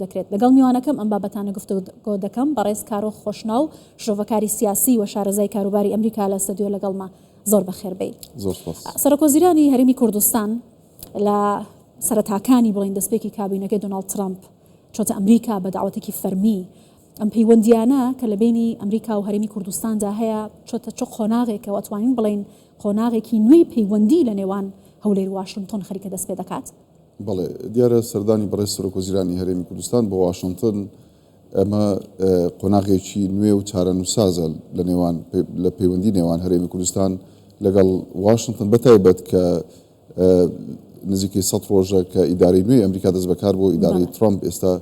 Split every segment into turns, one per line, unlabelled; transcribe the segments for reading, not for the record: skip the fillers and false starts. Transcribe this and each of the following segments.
دەکرێت. لەگەڵ میوانەکەم ئەم بابەتانە گفتوگۆ دەکەم، بەڕێز کارۆخ خۆشناو، شرۆڤەکاری سیاسی و شارەزای کاروباری ئەمریکا لە ستەدیۆ لەگەڵمە. زۆر بەخێر بێی.
زۆر سوپاس.
سەرۆکوەزیرانی هەرێمی کوردستان لە سەرەتاکانی بڵێین دەستپێکی کابینەکەی دۆناڵد ترەمپ چۆتە ئەمریکا بە دەعوەتێکی فەرمی. ئەم پەیوەندییانە کە لە بەینی ئەمریکا و هەرێمی کوردستاندا هەیە چۆتە چ قۆناغێکەوە ئەتوانین بڵێین قۆناغێکی نوێی پەیوەندی لە نێوان هەولێر و واشنتۆن خەریکە دەست پێ دەکات؟
بەڵێ، دیارە سەردانی بەڕێز سەرۆکوەزیرانی هەرێمی کوردستان بۆ واشنتن ئەمە قۆناغێکی نوێ و چارەنووسسازە لە نێوان لە پەیوەندی نێوان هەرێمی کوردستان لەگەڵ واشنتن بەتایبەت کە نزیکەی سە ڕۆژە کە ئیدارەی نوێی ئەمریکا دەست بەکار بۆ ئیدارەی ترامپ ئێستا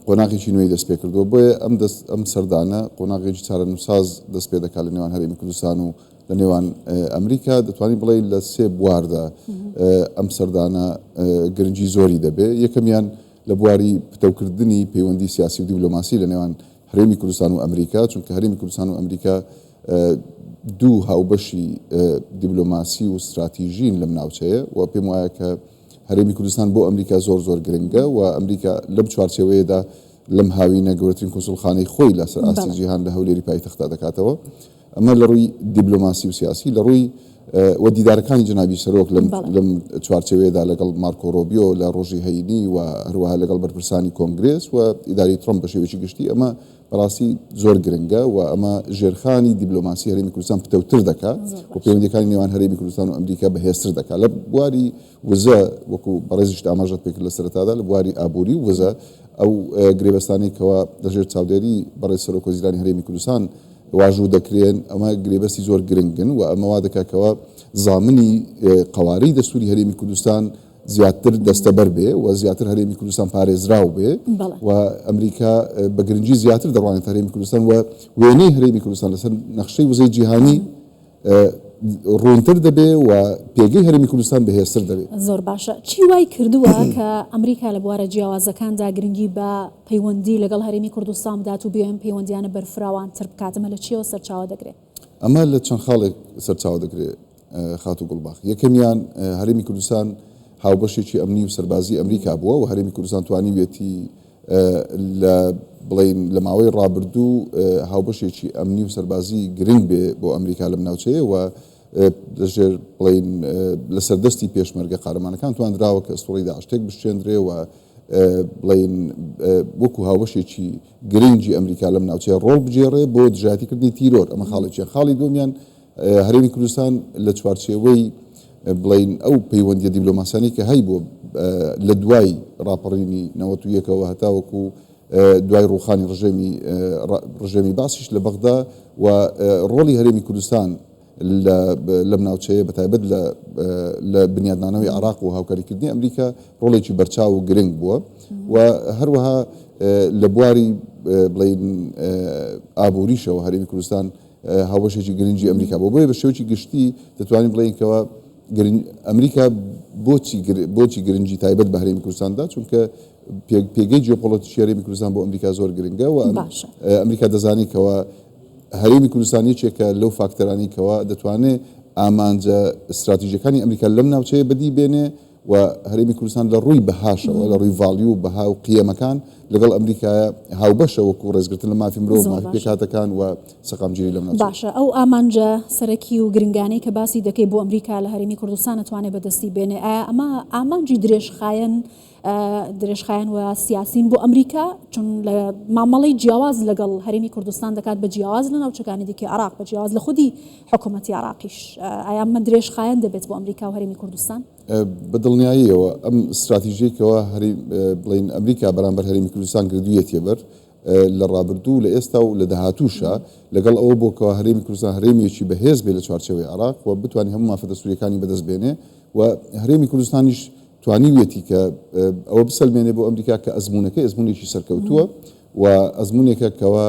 قۆناغێکی نوێی دەست پێ کردووە بۆیە ئەم دەست ئەم سەردانە قۆناغێکی چارەنووسساز دەست پێ دەکات لە نێوان هەرێمی کوردستان و لە نێوان ئەمریکا دەتوانین بڵێین لە سێ بواردا ئەم سەردانە گرنگی زۆری دەبێت یەکەمیان لە بواری پتەوکردنی پەیوەندی سیاسی و دیبلۆماسی لە نێوان هەرێمی کوردستان و ئەمریکا چونکە هەرێمی کوردستان و ئەمریکا دوو هاوبەشی دیبلۆماسی و ستراتیژین لەم ناوچەیە و پێم وایە کە هەرێمی کوردستان بۆ ئەمریکا زۆر زۆر گرنگە و ئەمریکا لەم چوارچێوەیەدا لەم هاوینە گەورەترین کونسوڵخانەی خۆی لەسەر ئاستی جیهان لە هەولێری پایتەختدا دەکاتەوە. ئەمە لە ڕووی دیبلۆماسی و سیاسی، لە ڕووی و دیدارەکانی جەنابی سەرۆک لەم لەم چوارچێوەیەدا لەگەڵ مارکۆ ڕۆبیۆ لە ڕۆژی هەینی و هەروەها لەگەڵ بەرپرسانی کۆنگرێس و ئیدارەی ترەمپ بە شێوەیەکی گشتی ئەمە بەڕاستی زۆر گرنگە و ئەمە ژێرخانی دیبلۆماسی هەرێمی کوردستان پتەوتر دەکات و پەیوەندییەکانی نێوان هەرێمی کوردستان و ئەمریکا بەهێزتر دەکات لە بواری وزە وەکو بەڕێزیشت ئاماژەت پێکرد لە سەرەتادا لە بواری ئابووری و وزە ئەو گرێبەستانەی کەوا لەژێر چاودێری بەڕێز سەرۆک وەزیرانی هەرێمی کوردستان واژوو دەکرێن، ئەمە گرێبەستی زۆر گرنگن و ئەمە وا دەکات کەوا زامنی قەوارەی دەستووری هەرێمی کوردستان زیاتر دەستەبەر بێ و زیاتر هەرێمی کوردستان پارێزراو بێ و ئەمریکا بە گرنگی زیاتر دەڕوانێتە هەرێمی کوردستان و وێنەی هەرێمی کوردستان لەسەر نەخشەی وزەی جیهانی ڕوونتر دەبێ و پێگەی هەرێمی کوردستان بەهێزتر دەبێ.
زۆر باشە. چی وای کردووە کە ئەمریکا لە بوارە جیاوازەکاندا گرنگی بە پەیوەندی لەگەڵ هەرێمی کوردستان بدات و بێ ئەم پەیوەندییانە بەرفراوانتر بکات؟ ئەمە لە چییەوە سەرچاوە دەگرێ؟
ئەمە لە چەند خاڵێک سەرچاوە دەگرێ خاتوو گوڵباخ. یەکەمیان هەرێمی کوردستان هاوبەشێکی ئەمنی و سەربازی ئەمریکا بووە و هەرێمی کوردستان توانیویەتی لە بڵێین لە ماوەی ڕابردوو هاوبەشێکی ئەمنی و سەربازی گرنگ بێ بۆ ئەمریکا لەم ناوچەیە و لەژێر بڵێین لەسەر دەستی پێشمەرگە قارەمانەکان تواندراوە کە ئەستوڕی داعش تێک بشکێندرێ و بڵێین وەکو هاوبەشێکی گرنگی ئەمریکا لەم ناوچەیە ڕۆڵ بگێڕێ بۆ دژایەتیکردنی تیرۆر ئەمە خاڵێکیان خاڵی دووەمیان هەرێمی کوردستان لە چوارچێوەی بڵێین ئەو پەیوەندیە دیبلۆماسیانەی کە هەیبووە لە دوای ڕاپەڕینی 91ەوە هەتاوەکو دوای ڕووخانی ڕژێمی ڕژێمی بەعسیش لە بەغدا و ڕۆڵی هەرێمی کوردستان لەم ناوچەیە بە تایبەت لە لە بنیادنانەوەی عراق و هاوکاریکردنی ئەمریکا ڕۆڵێکی بەرچاو و گرنگ بووە و هەروەها لە بواری بڵین ئابووریشەوە هەرێمی کوردستان هاوبەشێکی گرنگی ئەمریکا بووە، بۆیە بە شێوەیەکی گشتی دەتوانین بڵێین کەوا ئەمریکا بۆچی بۆچی گرنگی تایبەت بە هەرێمی کوردستان دا، چونکە پێگەی جیۆپۆڵەتیکی هەرێمی کوردستان بۆ ئەمریکا زۆر گرنگە و ئەمریکا دەزانێت کەوا هەرێمی کوردستان یەکێکە لەو فاکتەرانەی کەوا دەتوانێت ئامانجە ستراتیژیەکانی ئەمریکا لەم ناوچەیە بەدی بێنێ و هەرێمی کوردستان لە ڕووی بەهاشەوە، لە ڕووی value و بەها و قیەمەکان لەگەڵ ئەمریکایە هاوبەشە وەکوو ڕێزگرتن لە مافی مرۆڤ، مافی پێکهاتەکان و سەقامگیری لەم ناوچەیە.
باشە ئەو ئامانجە سەرەکی و گرنگانەی کە باسی دەکەی بۆ ئەمریکا لە هەرێمی کوردستان ئەتوانێ بەدەستی بێنێ، ئایا ئەمە ئامانجی درێژخایەن درێژخایەن و سیاسین بۆ ئەمریکا؟ چون لە مامەڵەی جیاواز لەگەڵ هەرێمی کوردستان دەکات بە جیاواز لە ناوچەکانی دیکەی عێراق، بە جیاواز لە خودی حکوومەتی عێراقیش. ئایا ئەمە درێژخایەن دەبێت بۆ ئەمریکا و هەرێمی کوردستان؟
بە دڵنیاییەوە ئەم ستراتیژیەی کەوا هەرێم بڵێین ئەمریکا بەرامبەر هەرێمی کوردستان گردوویەتیە بەر لە ڕابردوو و لە ئێستا و لە داهاتووشا لەگەڵ ئەوە بۆ کەوا هەرێمی کوردستان هەرێمیەکی بەهێز بێ لە چوارچێوەی عێراق و بتوانێ هەموو مافە دەستووریەکانی بەدەست بێنێ و هەرێمی کوردستانیش توانیویەتی کە ئەوە بسەلمێنێ بۆ ئەمریکا کە ئەزموونەکەی ئەزموونێکی سەرکەوتووە و ئەزموونێکە کەوا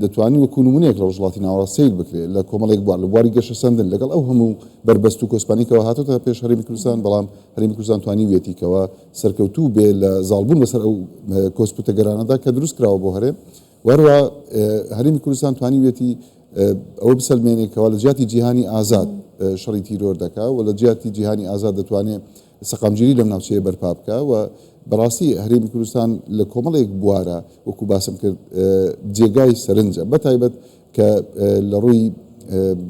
دەتوانی وەکوو نموونەیەک لە ڕۆژهەڵاتی ناوەڕاست سەیر بکرێ لە کۆمەڵێک بوار، لە بواری گەشەسەندن لەگەڵ ئەو هەموو بەربەست و کۆسپانەی کەوا هاتۆتە پێش هەرێمی کوردستان، بەڵام هەرێمی کوردستان توانیویەتی کەوا سەرکەوتوو بێ لە زاڵبوون بەسەر ئەو کۆسپ و تەگەرانەدا کە دروست کراوە بۆ هەرێم و هەروەها هەرێمی کوردستان توانیویەتی ئەوە بسەلمێنێ کەوا لە جیاتی جیهانی ئازاد شەڕی تیرۆر دەکا و لە جیاتی جیهانی ئازاد دەتوانێ سەقامگیری لەم ناوچەیە بەرپا بکا و. بەڕاستی هەرێمی کوردستان لە کۆمەڵێک بوارە وەکو باسم کرد جێگای سەرنجە بە تایبەت کە لە ڕووی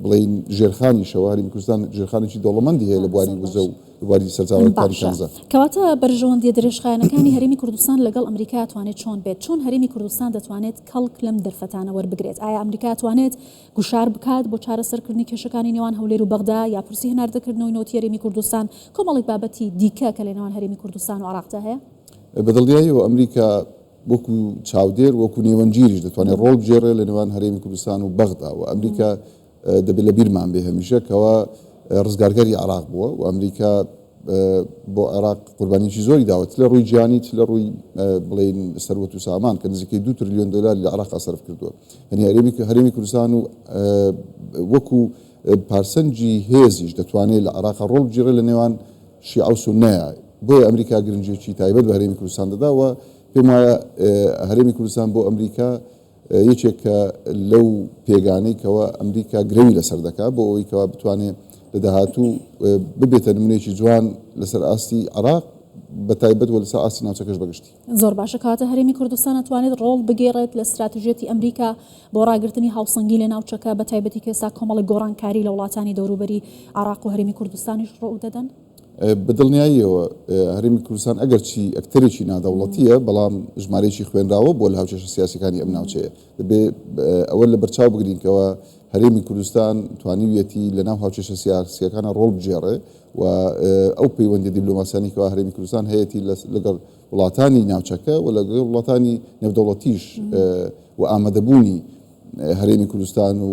بڵێین ژێرخانیشەوە هەرێمی کوردستان ژێرخانێکی دەوڵەمەندی هەیە لە بواری وزە و لە بواری سەرچاوەکانی
باشە
کانزا.
کەواتە بەرژەوەندیە درێژخایەنەکانی هەرێمی کوردستان لەگەڵ ئەمریکا ئەتوانێت چۆن بێت؟ چۆن هەرێمی کوردستان دەتوانێت کەڵک لەم دەرفەتانە وەربگرێت؟ ئایا ئەمریکا ئەتوانێت گوشار بکات بۆ چارەسەرکردنی کێشەکانی نێوان هەولێر و بەغدا یا پرسی هەناردەکردنەوەی نەوتی هەرێمی کوردستان، کۆمەڵێک بابەتی دیکە کە لەنێوان هەرێمی کوردستان و عێراقدا هەیە؟
بە دڵنیاییەوە ئەمریکا وەکو چاودێر، وەکو نێوەندگیریش دەتوانێت ڕۆڵ بگێڕێت لە نێوان هەرێمی کوردستان و بەغدا و ئەمریکا دەبێت لە بیرمان بێ هەمیشە کەوا ڕزگارکەری عێراق بووە و ئەمریکا بۆ عێراق قوربانیی زۆری داوە چ لە ڕووی گیانی چ لە ڕووی بڵێین سەروەت و سامان کە نزیکەی دو تریلیۆن دۆلاری لە عێراقا سەرف کردووە. یعنی هەرێمی هەرێمی کوردستان و وەکو پارسەنگی هێزیش دەتوانێت لە عێراقا ڕۆڵ بگێڕێت لە نێوان شیعە و سوننەیە. بۆیە ئەمریکا گرنگییەکی تایبەت بە هەرێمی کوردستان دەدا و پێم وایە هەرێمی کوردستان بۆ ئەمریکا یەکێکە لەو پێگانەی کەوا ئەمریکا گرەوی لەسەر دەکات بۆ ئەوەی کەوا بتوانێت لە داهاتوو ببێتە نمونەیەکی جوان لەسەر ئاستی عێراق بە تایبەت و لەسەر ئاستی ناوچەکەش بەگشتی.
زۆر باشە کەواتە هەرێمی کوردستان ئەتوانێت ڕۆڵ بگێڕێت لە ستراتیژیەتی ئەمریکا بۆ ڕاگرتنی هاوسەنگی لە ناوچەکە بە تایبەتی کە ئێستا کۆمەڵێک گۆڕانکاری لە وڵاتانی دەوروبەری عێراق و هەرێمی کوردستانیش ڕوودەدەن؟
بە دڵنیاییەوە هەرێمی کوردستان ئەگەرچی ئەکتەرێکی نادەوڵەتییە، بەڵام ژمارەیەکی خوێنراوە بووە لە هاوکێشە سیاسییەکانی ئەم ناوچەیە. دەبێ ئەوە لەبەرچاو بگرین کەوا هەرێمی کوردستان توانیویەتی لەناو هاوکێشە سیاسییەکانا ڕۆڵ بگێڕێ و ئەو پەیوەندییە دیبلۆماسیانەی کەوا هەرێمی کوردستان هەیەتی لەگەڵ وڵاتانی ناوچەکە و لەگەڵ وڵاتانی نێودەوڵەتیش و ئامادەبوونی هەرێمی کوردستان و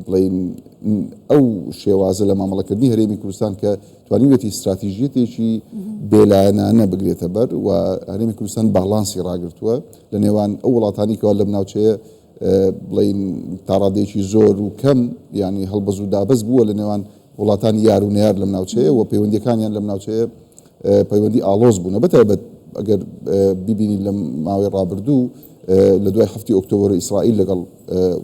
بڵێین ئەو شێوازە لە مامەڵەکردنی هەرێمی کوردستان کە توانیویەتی ستراتیژیەتێکی بێلایەنانە بگرێتە بەر و هەرێمی کوردستان باڵانسی ڕاگرتووە لە نێوان ئەو وڵاتانی کەوا لەم ناوچەیە بڵێین تاڕادەیەکی زۆر و کەم یعنی هەڵبەز و دابەز بووە لە نێوان وڵاتانی یار و نەیار لەم ناوچەیە و پەیوەندیەکانیان لەم ناوچەیە پەیوەندی ئاڵۆز بوونە بەتایبەت ئەگەر بیبینین لەم ماوەی ڕابردوو لە دوای هەفتی ئۆکتۆبەر ئیسرائیل لەگەڵ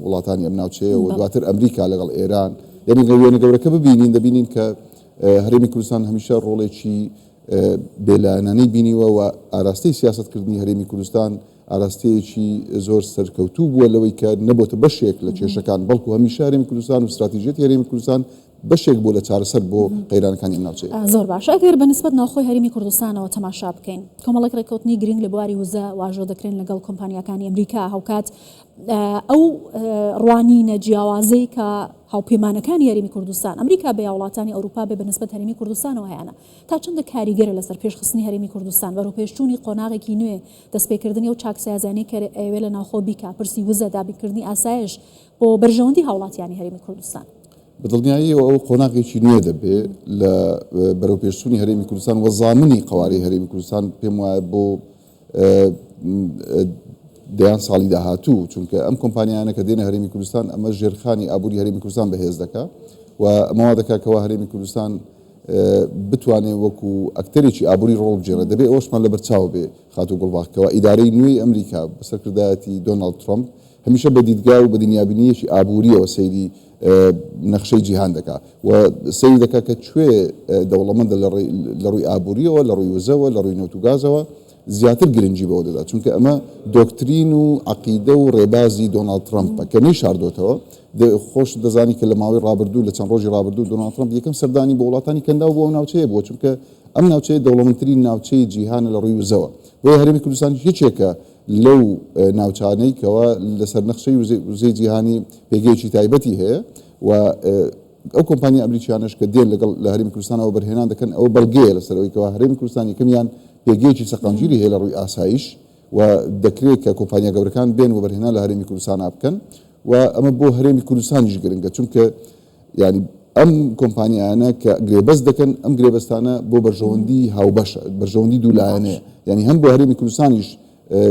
وڵاتانی ئەم ناوچەیە و دواتر ئەمریکا لەگەڵ ئێران یعنی گەر وێنە گەورەکە ببینین دەبینین کە هەرێمی کوردستان هەمیشە ڕۆڵێکی بێلایەنانەی بینیوە و ئاراستەی سیاسەتکردنی هەرێمی کوردستان ئاراستەیەکی زۆر سەرکەوتوو بووە لەوەی کە نەبۆتە بەشێک لە کێشەکان، بەڵکو هەمیشە هەرێمی کوردستان و ستراتیژیەتی هەرێمی کوردستان بەشێک بووە لە چارەسەر بۆ قەیرانەکانی ئەم ناوچەیە.
زۆر باشە ئەگەر بە نسبەت ناوخۆی هەرێمی کوردستانەوە تەماشا بکەین، کۆمەڵێک ڕێککەوتنی گرنگ لە بواری وزە واژۆ دەکرێن لەگەڵ کۆمپانیاکانی ئەمریکا، هاوکات ئەو ڕوانینە جیاوازەی کە هاوپەیمانەکانی هەرێمی کوردستان، ئەمریکا بێ یا وڵاتانی ئەوروپا بێ بە نسبەت هەرێمی کوردستانەوە هەیانە، تا چەندە کاریگەرە لەسەر پێشخستنی هەرێمی کوردستان، بەرەوپێشچوونی قۆناغێکی نوێ، دەستپێکردنی ئەو چاکسازیانەی کە ئەیەوێت لە ناوخۆ بیکا، پرسی وزە، دابینکردنی ئاسایش بۆ بەرژەوەندی هاوڵاتیانی هەرێمی کوردستان.
بە دڵنیاییەوە ئەوە قۆناغێکی نوێ دەبێ لە بەرەوپێشچوونی هەرێمی کوردستان و زامنی قەوارەی هەرێمی کوردستان پێم وایە بۆ دەیان ساڵی داهاتوو، چونکە ئەم کۆمپانیایانە کە دێنە هەرێمی کوردستان ئەمە ژێرخانی ئابووری هەرێمی کوردستان بەهێز دەکا و ئەمە وا دەکا کەوا هەرێمی کوردستان بتوانێ وەکو ئەکتەرێکی ئابووری ڕۆڵ بگێڕێت، دەبێ ئەوەشمان لەبەرچاو بێ خاتوو گوڵباخ کەوا ئیدارەی نوێی ئەمریکا بە سەرکردایەتی دۆناڵد ترەمپ هەمیشە بە دیدگا و بە دنیابینییەکی ئابوورییەوە سەیری نەخشەی جیهان دەکا و سەیری دەکا کە کوێ دەوڵەمەندە لە ڕووی ئابوورییەوە، لە ڕووی وزەوە، لە ڕووی نەوت و گازەوە زیاتر گرنگی بەوە دەدات، چونکە ئەمە دۆکترین و عەقیدە و ڕێبازی دۆناڵد ترەمپە کە نەیشاردۆتەوە، خۆشت دەزانی کە لە ماوەی ڕابردوو لە چەند ڕۆژی ڕابردوو دۆناڵد ترەمپ یەکەم سەردانی بۆ وڵاتانی کەنداو بۆ ئەو ناوچەیە بووە، چونکە ئەم ناوچەیە دەوڵەمەندترین ناوچەی جیهانە لە ڕووی وزەوە، بۆیە هەرێمی کوردستانیش یەکێکە لەو ناوچانەی کەوا لەسەر نەخشەی وزەی جیهانی پێگەیەکی تایبەتی هەیە و ئەو کۆمپانیا ئەمریکیانەش کە دێن لەگەڵ لە هەرێمی کوردستانەوە وەبەرهێنان دەکەن ئەوە بەڵگەیە لەسەر ئەوەی کەوا هەرێمی کوردستان یەکەمیان پێگەیەکی سەقامگیری هەیە لە ڕووی ئاسایش و دەکرێت کە کۆمپانیا گەورەکان بێن وەبەرهێنان لە هەرێمی کوردستانا بکەن و ئەمە بۆ هەرێمی کوردستانیش گرنگە چونکە یانی ئەم کۆمپانیایانە کە گرێبەست دەکەن ئەم گرێبەستانە بۆ بەرژەوەندی هاوبەشە بەرژەوەندی دوولایەنەیە یانی هەم بۆ هەرێمی کوردستانیش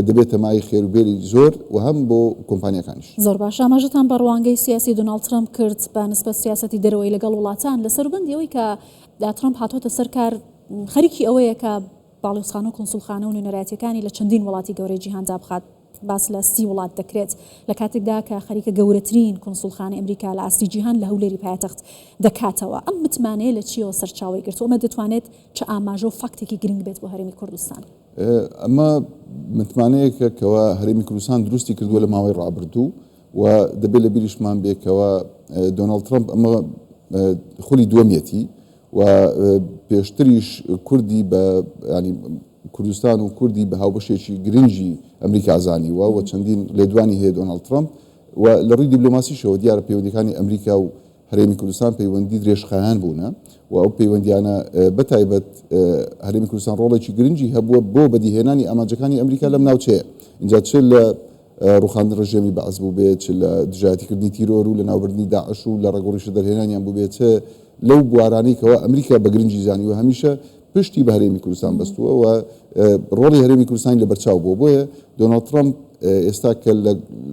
دەبێتە مایەی خێروبێری زۆر و هەم بۆ کۆمپانیاکانیش.
زۆر باشە ئاماژەتان بە ڕوانگەی سیاسی دۆناڵد ترەمپ کرد بە نسبەت سیاسەتی دەرەوەی لەگەڵ وڵاتان لە سەروبەندی ئەوەی کە ترەمپ هاتۆتە سەر کار خەریکی ئەوەیە کە باڵیۆزخانە و کونسوڵخانە و نوێنەرایەتیەکانی لە چەندین وڵاتی گەورەی جیهان دابخات. باس لە 30 وڵات دەکرێت لە کاتێکدا کە خەریکە گەورەترین کونسوڵخانەی ئەمریکا لە ئاستی جیهان لە هەولێری پایتەخت دەکاتەوە. ئەم متمانەیە لە چییەوە سەرچاوەی گرتووە؟ ئەمە دەتوانێت چ ئاماژە و فاکتێکی گرنگ بێت بۆ هەرێمی کوردستان؟
ئەمە متمانەیەکە کەوا هەرێمی کوردستان دروستی کردووە لە ماوەی ڕابردوو و دەبێت لە بیریشمان بێ کەوا دۆناڵد ترەمپ ئەمە خولی دووەمیەتی و پێشتریش کوردی بە ینی کوردستان و کوردی بە هاوبەشێکی گرنگی ئەمریکا زانیوە و چەندین لێدوانی هەیە دۆناڵد ترەمپ و لە ڕووی دیبلۆماسیشەوە دیارە پەیوەندیەکانی ئەمریکا و هەرێمی کوردستان پەیوەندی درێژخایەن بوونە و ئەو پەیوەندیانە بە تایبەت هەرێمی کوردستان ڕۆڵێکی گرنگی هەبووە بۆ بەدیهێنانی ئامانجەکانی ئەمریکا لەم ناوچەیە ئینجا چ لە ڕوخاندنی ڕژێمی بەعس بووبێ چ لە دژایەتیکردنی تیرۆر و لەناوبردنی داعش و لە ڕەگوڕیشە دەرهێنانیان بووبێ چ لەو بوارانەی کەوا ئەمریکا بە گرنگی زانیوە هەمیشە پشتی بە هەرێمی کوردستان بەستووە و ڕۆڵی هەرێمی کوردستانی لەبەرچاو بووە بۆیە دۆناڵد ترەمپ ئێستا کە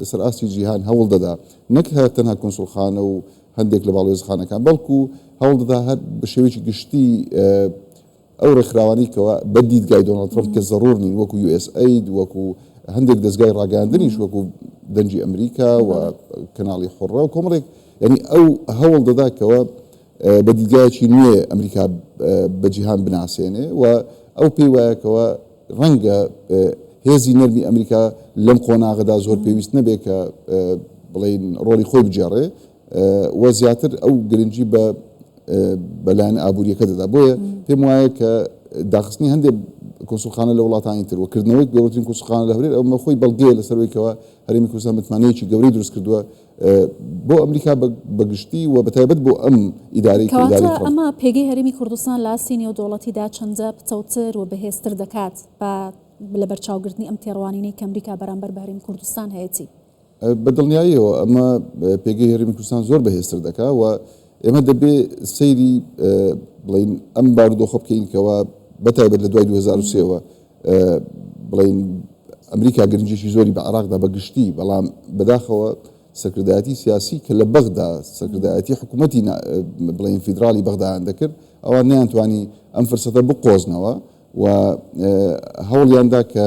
لەسەر ئاستی جیهان هەوڵ دەدا نەک هەر تەنها کونسوڵخانە و هەندێک لە باڵوێزخانەکان بەڵکو هەوڵ دەدا هەر بە شێوەیەکی گشتی ئەو ڕێکخراوانەی کەوا بە دیدگای دۆناڵد ترەمپ کە زەڕوور نین وەکو یو ئێس ئەید وەکو هەندێک دەزگای ڕاگەیاندنیش وەکو دەنگی ئەمریکا و کەناڵی حوڕە و کۆمەڵێک یانی ئەو هەوڵ دەدا کەوا بە دیدگایەکی نوێ ئەمریکا بە جیهان بناسێنێ و ئەو پێی وایە کەوا ڕەنگە هێزی نەرمی ئەمریکا لەم قۆناغەدا زۆر پێویست نەبێ کە بڵێین ڕۆڵی خۆی بگێڕێ و زیاتر ئەو گرنگی بە بە لایەنە ئابوورییەکە دەدا. بۆیە پێم وایە کە داخستنی هەندێک کونسوڵخانە لە وڵاتانی تر و کردنەوەی گەورەترین کونسوڵخانە لە هەولێر ئەمە خۆی بەڵگەیە لەسەر ئەوەی کەوا هەرێمی کوردستان متمانەیەکی گەورەی دروست کردووە بۆ ئەمریکا بە گشتی و بە تایبەت بۆ ئەم ئیدارەی کە ئیدارەی
کەواتە
ترەمپە.
ئەمە پێگەی هەرێمی کوردستان لە ئاستی نێودەوڵەتیدا چەندە پتەوتر و بەهێزتر دەکات بە لەبەرچاوگرتنی ئەم تێڕوانینەی کە ئەمریکا بەرامبەر بە هەرێمی کوردستان هەیەتی؟
بە دڵنیاییەوە ئەمە پێگەی هەرێمی کوردستان زۆر بەهێزتر دەکا و ئێمە دەبێ سەیری بڵێین ئەم بارودۆخە بکەین کەوا بە تایبەت لە دوای 2003 وە بڵێین ئەمریکا گرنگیی زۆری بە عێراقدا بە گشتی بەڵام بەداخەوە سەرکردایەتی سیاسی کە لە بەغدا سەرکردایەتی حکوومەتی بڵێین فیدراڵی بەغدایان دەکرد ئەوان نەیانتوانی ئەم فرسەتە بقۆزنەوە و هەوڵیان دا کە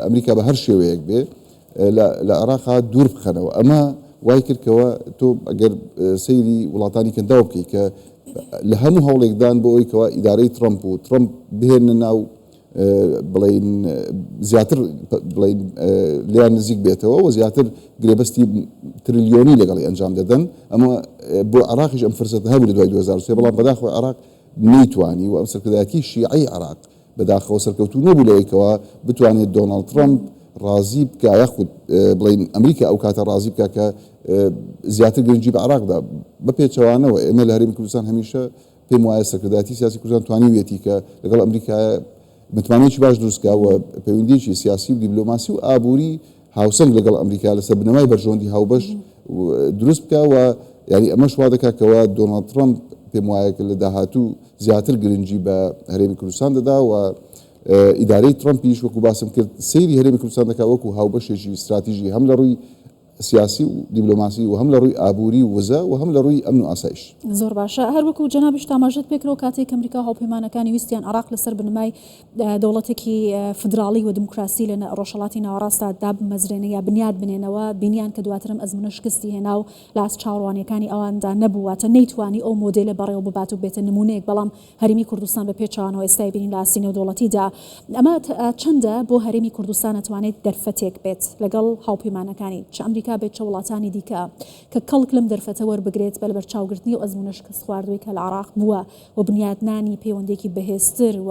ئەمریکا بە هەر شێوەیەک بێ لە عێراقا دوور بخەنەوە. ئەمە وای کرد کەوا تۆ ئەگەر سەیری وڵاتانی کەنداو بکەی کە لە هەموو هەوڵێکدان بۆ ئەوەی کەوا ئیدارەی ترەمپ و ترەمپ بهێننە ناو بڵێین زیاتر بڵێین لێیان نزیک بێتەوە و زیاتر گرێبەستی ترلیۆنی لەگەڵی ئەنجام دەدەن. ئەمە بۆ عێراقیش ئەم فرسەتە هەبوو لە دوای 2003 بەڵام بەداخەوە عێراق نەیتوانی و ئەم سەرکردایەتیی شیعەی عێراق بەداخەوە سەرکەوتوو نەبوو لەوەی کەوا بتوانێت دۆناڵد ترەمپ ڕازی بکا یاخود بڵێین ئەمریکا ئەو کاتە ڕازی بکا کە زیاتر گرنگی بە عێراق دا. بە پێچەوانەوە ئێمە لە هەرێمی کوردستان هەمیشە پێم وایە سەرکردایەتی سیاسی کوردستان توانیویەتی کە لەگەڵ ئەمریکا متمانەیەکی باش دروست بکا و پەیوەندییەکی سیاسی و دیبلۆماسی و ئابووری هاوسەنگ لەگەڵ ئەمریکا لەسەر بنەمای بەرژەوەندی هاوبەش دروست بکا و یانی ئەمەش وا دەکات کەوا دۆناڵد ترەمپ پێم وایە کە لە داهاتوو زیاتر گرنگی بە هەرێمی کوردستان دەدا و ئیدارەی ترەمپیش وەکو باسم کرد سەیری هەرێمی کوردستان دەکات وەکو هاوبەشێکی ستراتیژی هەم لە ڕووی سیاسی و دیبلۆماسی و هەم لە ڕووی ئابووری و وزە و هەم لە ڕووی ئەمن و ئاسایش.
زۆر باشە. هەر وەکو جەنابیشت ئاماژەت پێکرد ئەو کاتەی کە ئەمریکا و هاوپەیمانەکانی ویستیان عێراق لەسەر بنەمای دەوڵەتێکی فیدراڵی و دیموکراسی لە ڕۆژهەڵاتی ناوەڕاستدا دابمەزرێنن یا بنیات بنێنەوە، بینیان کە دواتر ئەم ئەزموونە شکستی هێنا و لە ئاست چاوەڕوانییەکانی ئەواندا نەبوو، واتە نەیتوانی ئەو مۆدێلە بەڕێوە ببات و ببێتە نموونەیەک، بەڵام هەرێمی کوردستان بە پێچەوانەوە ئێستا ئەیبینین لە ئاستی نێودەوڵەتیدا ئەمە چەندە بۆ هەرێمی کوردستان ئەتوانێت دەرفەتێک بێت لەگەڵ هاوپەیمانەکانی چ ئەمریکا بێت چ وڵاتانی دیکە کە کەڵک لەم دەرفەتە وەربگرێت بە لەبەرچاوگرتنی ئەو ئەزموونە شکستخواردووەی کە لە عێراق بووە و بنیاتنانی پەیوەندییەکی بەهێزتر و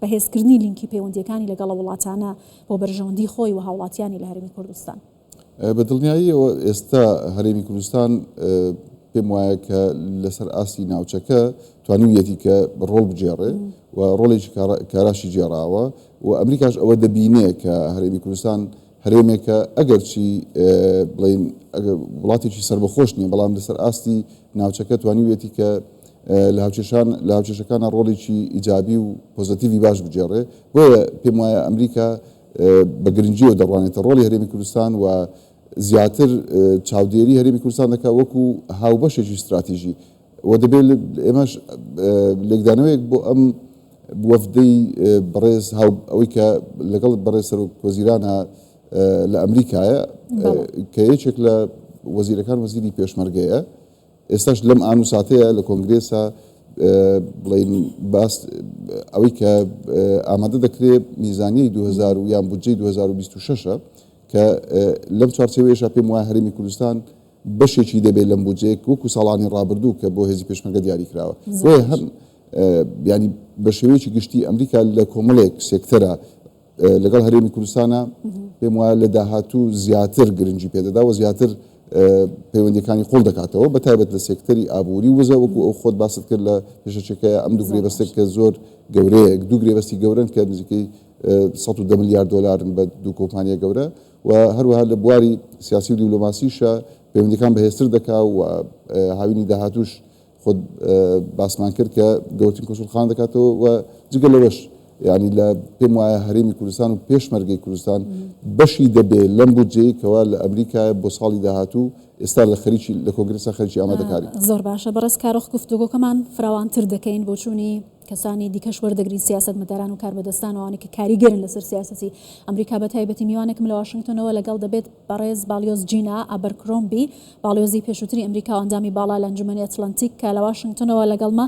بەهێزکردنی لینکی پەیوەندییەکانی لەگەڵ ئەو وڵاتانە بۆ بەرژەوەندی خۆی و هاوڵاتیانی لە هەرێمی کوردستان.
بە دڵنیاییەوە ئێستا هەرێمی کوردستان پێم وایە کە لەسەر ئاستی ناوچەکە توانیویەتی کە ڕۆڵ بگێڕێ و ڕۆڵێکی کاراشی گێڕاوە و ئەمریکاش ئەوە دەبینێ کە هەرێمی کوردستان هەرێمێکە ئەگەرچی بڵێین وڵاتێکی سەربەخۆش نییە بەڵام لەسەر ئاستی ناوچەکە توانیویەتی کە لە هاوکێشان لە هاوکێشەکانە ڕۆڵێکی ئیجابی و پۆزەتیڤی باش بگێڕێ بۆیە پێم وایە ئەمریکا بە گرنگیەوە دەڕوانێتە ڕۆڵی هەرێمی کوردستان و زیاتر چاودێری هەرێمی کوردستان دەکات وەکو هاوبەشێکی ستراتیژی و دەبێت ئێمەش لێکدانەوەیەک بۆ ئەم وەفدەی بەڕێز ئەوەی کە لەگەڵ بەڕێز سەرۆک وەزیرانە لە ئەمریکایە کە یەکێک لە وەزیرەکان وەزیری پێشمەرگەیە ئێستاش لەم ئان و ساتەیە لە کۆنگرێسا بڵین باس ئەوەی کە ئامادە دەکرێت میزانیەی 2000 و یان بودجەی 2026 کە لەم چوارچێوەیەشا پێم وایە هەرێمی کوردستان بەشێکی دەبێت لەم بودجەیە وەکو ساڵانی ڕابردوو کە بۆ هێزی پێشمەرگە دیاری کراوە. بۆیە هەم یانی بە شێوەیەکی گشتی ئەمریکا لە کۆمەڵێک سێکتەرە لەگەڵ هەرێمی کوردستانە پێم وایە لە داهاتوو زیاتر گرنگی پێدەدا و زیاتر پەیوەندیەکانی قوڵ دەکاتەوە بە تایبەت لە سێکتەری ئابووری وزە وەکو ئەو خۆت باست کرد لە پێشەچەکەیە ئەم دوو گرێبەستێک کە زۆر گەورەیە دوو گرێبەستی گەورەن کە نزیکەی 110 ملیار دۆلارن بە دوو کۆمپانیا گەورە و هەروەها لە بواری سیاسی و دیبلۆماسیشە پەیوەندیەکان بەهێزتر دەکا و هاوینی داهاتووش خۆت باسمان کرد کە گەورترین کونسوڵخانە دەکاتەوە و جگە لەوەش یعنی لە پێم وایە هەرێمی کوردستان و پێشمەرگەی کوردستان بەشی دەبێ لەم بودجەیە کەوا لە ئەمریکایە بۆ ساڵی داهاتوو ئێستا لە خەریکی لە کۆنگرێسا خەریکی ئامادەکاری.
زۆر باشە بەڕێز کارۆخ گفتوگۆکەمان فراوانتر دەکەین بۆچوونی کەسانی دیکەش وەردەگرین سیاسەتمەداران و کاربەدەستان و ئەوانەی کە کاریگەرن لەسەر سیاسەتی ئەمریکا بە تایبەتی میوانێکم لە واشنگتۆنەوە لەگەڵ دەبێت بەڕێز باڵیۆز جینا ئابەرکرۆمبی باڵیۆزی پێشووتری ئەمریکا و ئەندامی باڵا لە ئەنجومەنی ئەتلەنتیک کە لە واشنگتۆنەوە لەگەڵمە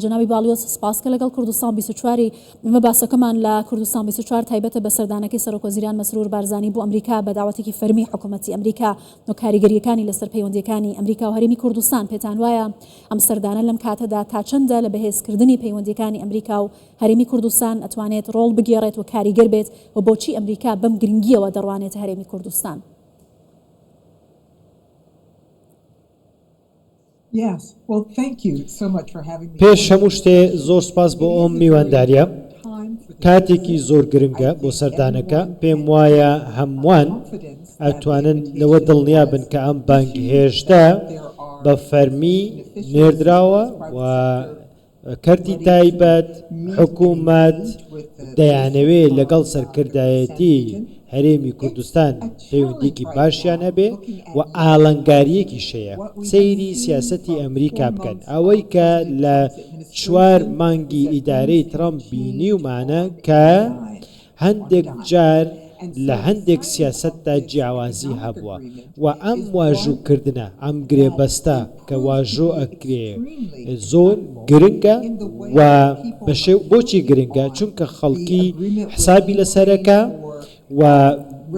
جەنابی باڵیۆز سپاس کە لەگەڵ کوردستان 24 ئێمە باسەکەمان لە کوردستان 24 تایبەتە بە سەردانەکەی سەرۆکوەزیران مەسرور بارزانی بۆ ئەمریکا بە داوەتێکی فەرمی حکوومەتی ئەمریکا و کاریگەرییەکانی لەسەر پەیوەندییەکانی ئەمریکا و هەرێمی کوردستان پێتان وایە ئەم سەردانە لەم کاتەدا تا چەندە لە بەهێزکردنی پەیوەندییەکانی ئەمریکا و هەرێمی کوردستان ئەتوانێت ڕۆڵ بگێڕێت و کاریگەر بێت و بۆچی ئەمریکا بەم گرنگییەوە دەڕوانێتە هەرێمی کوردستان؟
پێش هەموو شتێ زۆر سوپاس بۆ ئەم میواندارییە. کاتێکی زۆر گرنگە بۆ سەردانەکە، پێم وایە هەمووان ئەتوانن لەوە دڵنیا بن کە ئەم بانگهێشتە بە فەرمی نێردراوە و کەرتی تایبەت، حکومەت دەیانەوێ لەگەڵ سەرکردایەتی هەرێمی کوردستان پەیوەندییەکی باشیان هەبێ و ئاڵنگارییەکیش هەیە. سەیری سیاسەتی ئەمریکا بکەن، ئەوەی کە لە چوار مانگی ئیدارەی ترەمپ بینیومانە کە هەندێک جار لە هەندێک سیاسەتدا جیاوازی هەبووە و ئەم واژووکردنە، ئەم گرێبەستە کە واژۆ ئەکرێ زۆر گرنگە و بە شێو بۆچی گرنگە؟ چونکە خەڵکی حسابی لەسەرەکە و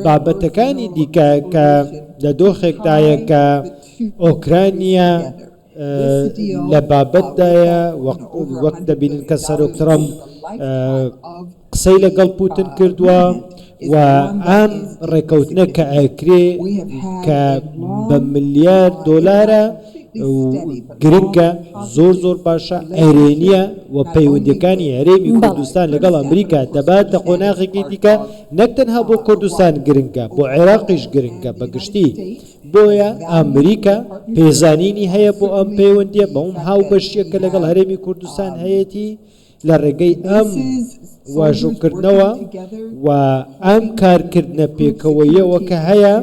بابەتەکانی دیکە کە لە دۆخێکدایە کە ئۆکرانیا لە بابەتدایە وەک دەبینن کە سەرۆک ترەمپ قسەی لەگەڵ پوتن کردووە و ئەم ڕێکەوتنە کە ئەکرێ کە بە ملیار دۆلارە گرنگە زۆر زۆر باشە ئەرێنیە و پەیوەندیەکانی هەرێمی کوردستان لەگەڵ ئەمریکا دەباتە قۆناغێکی دیکە نەک تەنها بۆ کوردستان گرنگە بۆ عێراقیش گرنگە بەگشتی بۆیە ئەمریکا پێزانینی هەیە بۆ ئەم پەیوەندییە، بەوم هاوبەشییە کە لەگەڵ هەرێمی کوردستان هەیەتی لە ڕێگەی ئەم واژۆکردنەوە و ئەم کارکردنە پێکەوەیەوە کە هەیە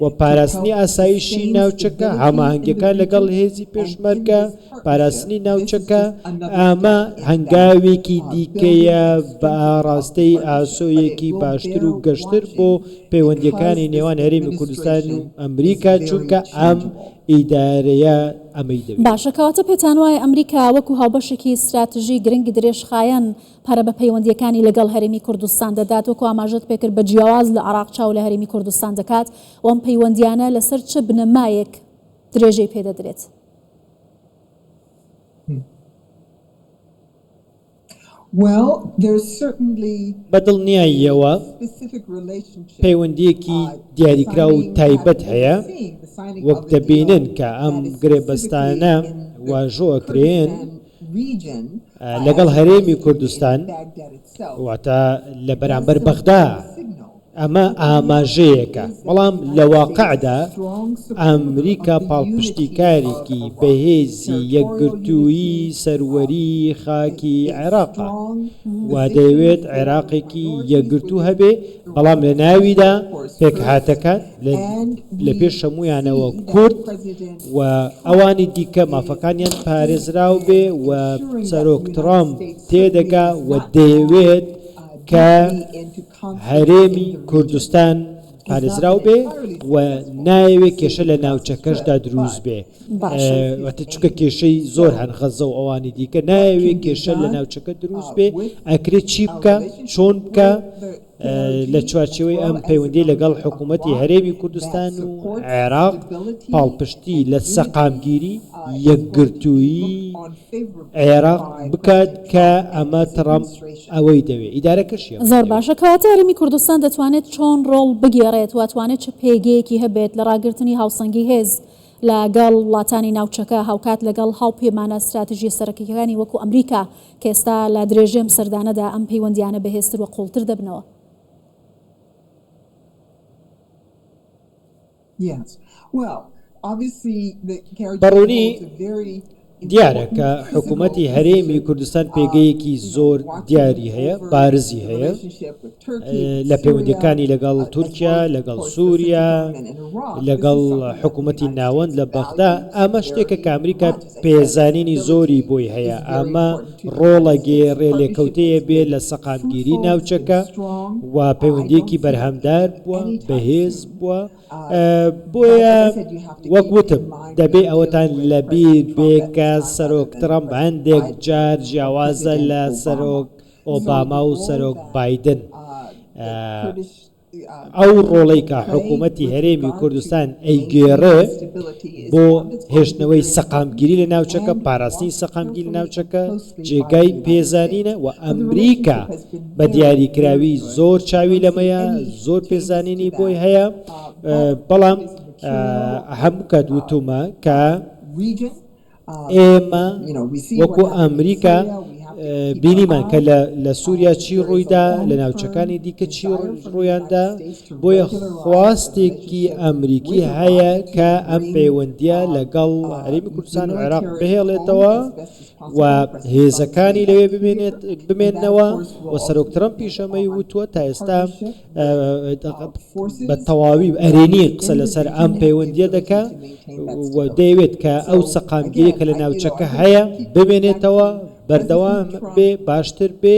و پاراستنی ئاسایشی ناوچەکە، هەماهەنگیەکان لەگەڵ هێزی پێشمەرگە، پاراستنی ناوچەکە، ئەمە هەنگاوێکی دیکەیە بە ئاڕاستەی ئاسۆیەکی باشتر و گەشتر بۆ پەیوەندییەکانی نێوان هەرێمی کوردستان و ئەمریکا، چونکە ئەم ئیدارەیە ئەمەی دەوێت.
باشە کەواتە پێتان وایە ئەمریکا وەکو هاوبەشێکی ستراتژی گرنگی درێژخایەن پەرە بە پەیوەندییەکانی لەگەڵ هەرێمی کوردستان دەدات، وەکو ئاماژەت پێکرد بە جیاواز لە عێراق چاو لە هەرێمی کوردستان دەکات و ئەم پەیوەندییانە لەسەر چ بنەمایەک درێژەی پێدەدرێت؟
بە دڵنیاییەوە پەیوەندییەکی دیاریکراو و تایبەت هەیە، وەک دەبینن کە ئەم گرێبەستانە واژۆ ئەکرێن لەگەڵ هەرێمی کوردستان، واتە لە بەرامبەر بەغدا. ئەمە ئاماژەیەکە، بەڵام لە واقعدا ئەمریکا پاڵپشتیکارێکی بەهێزی یەکگرتوویی سەروەریی خاکی عێراقە و دەیەوێت عێراقێکی یەکگرتوو هەبێ، بەڵام لە ناویدا پێکهاتەکان لە پێش هەموویانەوە کورد و ئەوانی دیکە مافەکانیان پارێزراو بێ و سەرۆک ترەمپ تێدەگا و دەیەوێت کە هەرێمی کوردستان. پارێزراو بێ و نایەوێ کێشە لە ناوچەکەشدا دروست بێ.
باشە.
واتە چونکە کێشەی زۆر هەن غەزە و ئەوانی دیکە نایەوێ کێشە لە ناوچەکە دروست بێ ئەکرێ چی بکا چۆن بکا لە چوارچێوەی ئەم پەیوەندی لەگەڵ حکوومەتی هەرێمی کوردستان و عێراق پاڵپشتی لە سەقامگیری یەکگرتوویی عێراق بکات کە ئەمە ترەمپ ئەوەی دەوێ ئیدارەکەشی ئەمەی
زۆر
دەوێ.
باشە کەواتە هەرێمی کوردستان دەتوانێت چۆن ڕۆڵ بگێڕێت و ئەتوانێت چ پێگەیەکی هەبێت لە ڕاگرتنی هاوسەنگی هێز لە گەڵ وڵاتانی ناوچەکە هاوکات لەگەڵ هاوپەیمانە ستراتژیە سەرەکیەکانی وەکو ئەمریکا کە ئێستا لە درێژەی ئەم سەردانەدا ئەم پەیوەندیانە بەهێزتر و قوڵتر دەبنەوە.
بە ڕوونی دیارە کە حکوومەتی هەرێمی کوردستان پێگەیەکی زۆر دیاری هەیە، بارزی هەیە لە پەیوەندیەکانی لەگەڵ تورکیا، لەگەڵ سووریا، لەگەڵ حکوومەتی ناوەند لە بەغدا، ئەمە شتێکە کە ئەمریکا پێزانینی زۆری بۆی هەیە، ئەمە ڕۆڵەگێڕێ لێکەوتەیە بێ لە سەقامگیری ناوچەکە و پەیوەندیەکی بەرهەمدار بووە، بەهێز بووە. بۆیە وەک وتم دەبێ ئەوەتان لەبیر بێ کە سەرۆک ترەمپ هەندێک جار جیاوازە لە سەرۆک ئۆباما و سەرۆک بایدن. ئەو ڕۆڵەی کە حکوومەتی هەرێمی کوردستان ئەیگێڕێ بۆ هێشتنەوەی سەقامگیری لە ناوچەکە، پاراستنی سەقامگیری لە ناوچەکە جێگای پێزانینە و ئەمریکا بە دیاریکراوی زۆر چاوی لەمەیە، زۆر پێزانینی بۆی هەیە، بەڵام هەموو کات وتومە کە ئێمە وەکو ئەمریکا بینیمان کە لە سووریا چی ڕوویدا، لە ناوچەکانی دیکە چی ڕوویاندا، بۆیە خواستێکی ئەمریکی هەیە کە ئەم پەیوەندییە لەگەڵ هەرێمی کوردستان و عێراق بهێڵێتەوە و هێزەکانی لەوێ بمێنێت بمێننەوە و سەرۆک ترەمپیش ئەمەی وتووە تا ئێستا بە تەواوی ئەرێنی قسە لەسەر ئەم پەیوەندیە دەکا و دەیەوێت کە ئەو سەقامگیری کە لە ناوچەکە هەیە بمێنێتەوە بەردەوام بێ باشتر بێ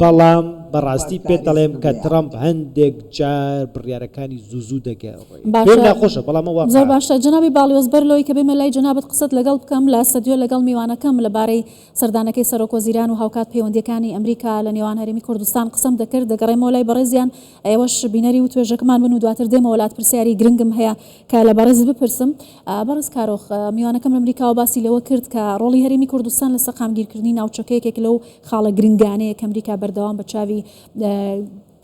بەڵام بەڕاستی پێت دەڵێم کە ترەمپ هەندێک جار بڕیارەکانی زوو زوو دەگەڕێ
باشە
پێم ناخۆشە بەڵام ئەوە
زۆر
واقعە.
باشە جەنابی باڵیۆز بەر لەوەی کە بێمە لای جەنابت قسەت لەگەڵ بکەم لە ستەدیۆ لەگەڵ میوانەکەم لەبارەی سەردانەکەی سەرۆک وەزیران و هاوکات پەیوەندیەکانی ئەمریکا لە نێوان هەرێمی کوردستان قسەم دەکرد دەگەڕێمەوە لای بەڕێزیان ئێوەش بینەری وتوێژەکەمان بن و دواتر دێمەوە لات پرسیاری گرنگم هەیە کە لە بەڕێزت بپرسم بەڕێز کارۆخ میوانەکەم لە ئەمریکاوە باسی لەوە کرد کە ڕۆڵی هەرێمی کوردستان لە سەقامگیرکردنی ناوچەکە یەکێک لەو خاڵە گرنگانەیە کە ئەمریکا بەردەوام بە چاوی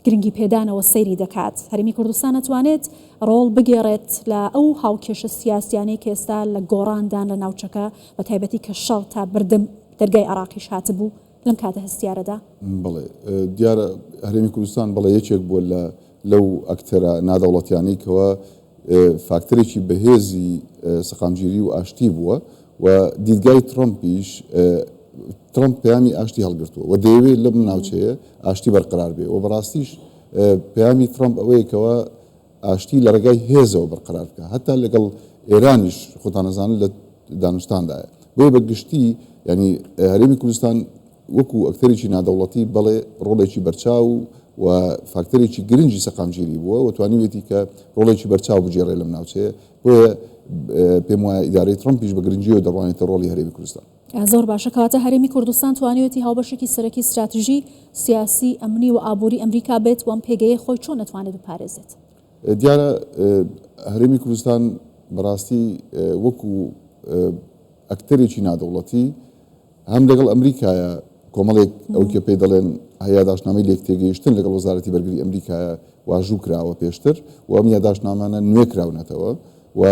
گرنگی پێدانەوە سەیری دەکات. هەرێمی کوردستان ئەتوانێت ڕۆڵ بگێڕێت لە ئەو هاوکێشە سیاسیانەی کە ئێستا لە گۆڕاندان لە ناوچەکە بە تایبەتی کە شەڕ تا بەردەم دەرگای عێراقیش هاتبوو لەم کاتە هەستیارەدا؟
بەڵێ دیارە هەرێمی کوردستان بەڵێ یەکێک بووە لە لەو ئەکتەرە نادەوڵەتیانەی کەوا فاکتەرێکی بەهێزی سەقامگیری و ئاشتی بووە و دیدگای ترەمپیش ترەمپ پەیامی ئاشتی هەڵگرتووە و دەیەوێت لەم ناوچەیە ئاشتی بەرقەرار بێ و بەڕاستیش پەیامی ترەمپ ئەوەیە کەوا ئاشتی لە ڕێگای هێزەوە بەرقەرار بکە هەتا لەگەڵ ئێرانیش خۆتان ئەزانن لە دانوستاندایە بۆیە بە گشتی یانی هەرێمی کوردستان وەکو ئەکتەرێکی نادەوڵەتی بەڵێ ڕۆڵێکی بەرچاو و فاکتەرێکی گرنگی سەقامگیری بووە و توانیویەتی کە ڕۆڵێکی بەرچاو بگێڕێ لەم ناوچەیە بۆیە پێم وایە ئیدارەی ترەمپیش بە گرنگیەوە دەڕوانێتە ڕۆڵی هەرێمی کوردستان.
زۆر باشە کەواتە هەرێمی کوردستان توانیویەتی هاوبەشێکی سەرەکی ستراتژی، سیاسی، ئەمنی و ئابووری ئەمریکا بێت و ئەم پێگەیەی خۆی چۆن ئەتوانێت بپارێزێت؟
دیارە هەرێمی کوردستان بەڕاستی وەکو ئەکتەرێکی نادەوڵەتی هەم لەگەڵ ئەمریکایە کۆمەڵێک ئەو کە پێی دەڵێن یاداشتنامەی لێکتێگەیشتن لەگەڵ وەزارەتی بەرگری ئەمریکایە واژوو کراوە پێشتر و ئەم یاداشتنامانە نوێ کراونەتەوە و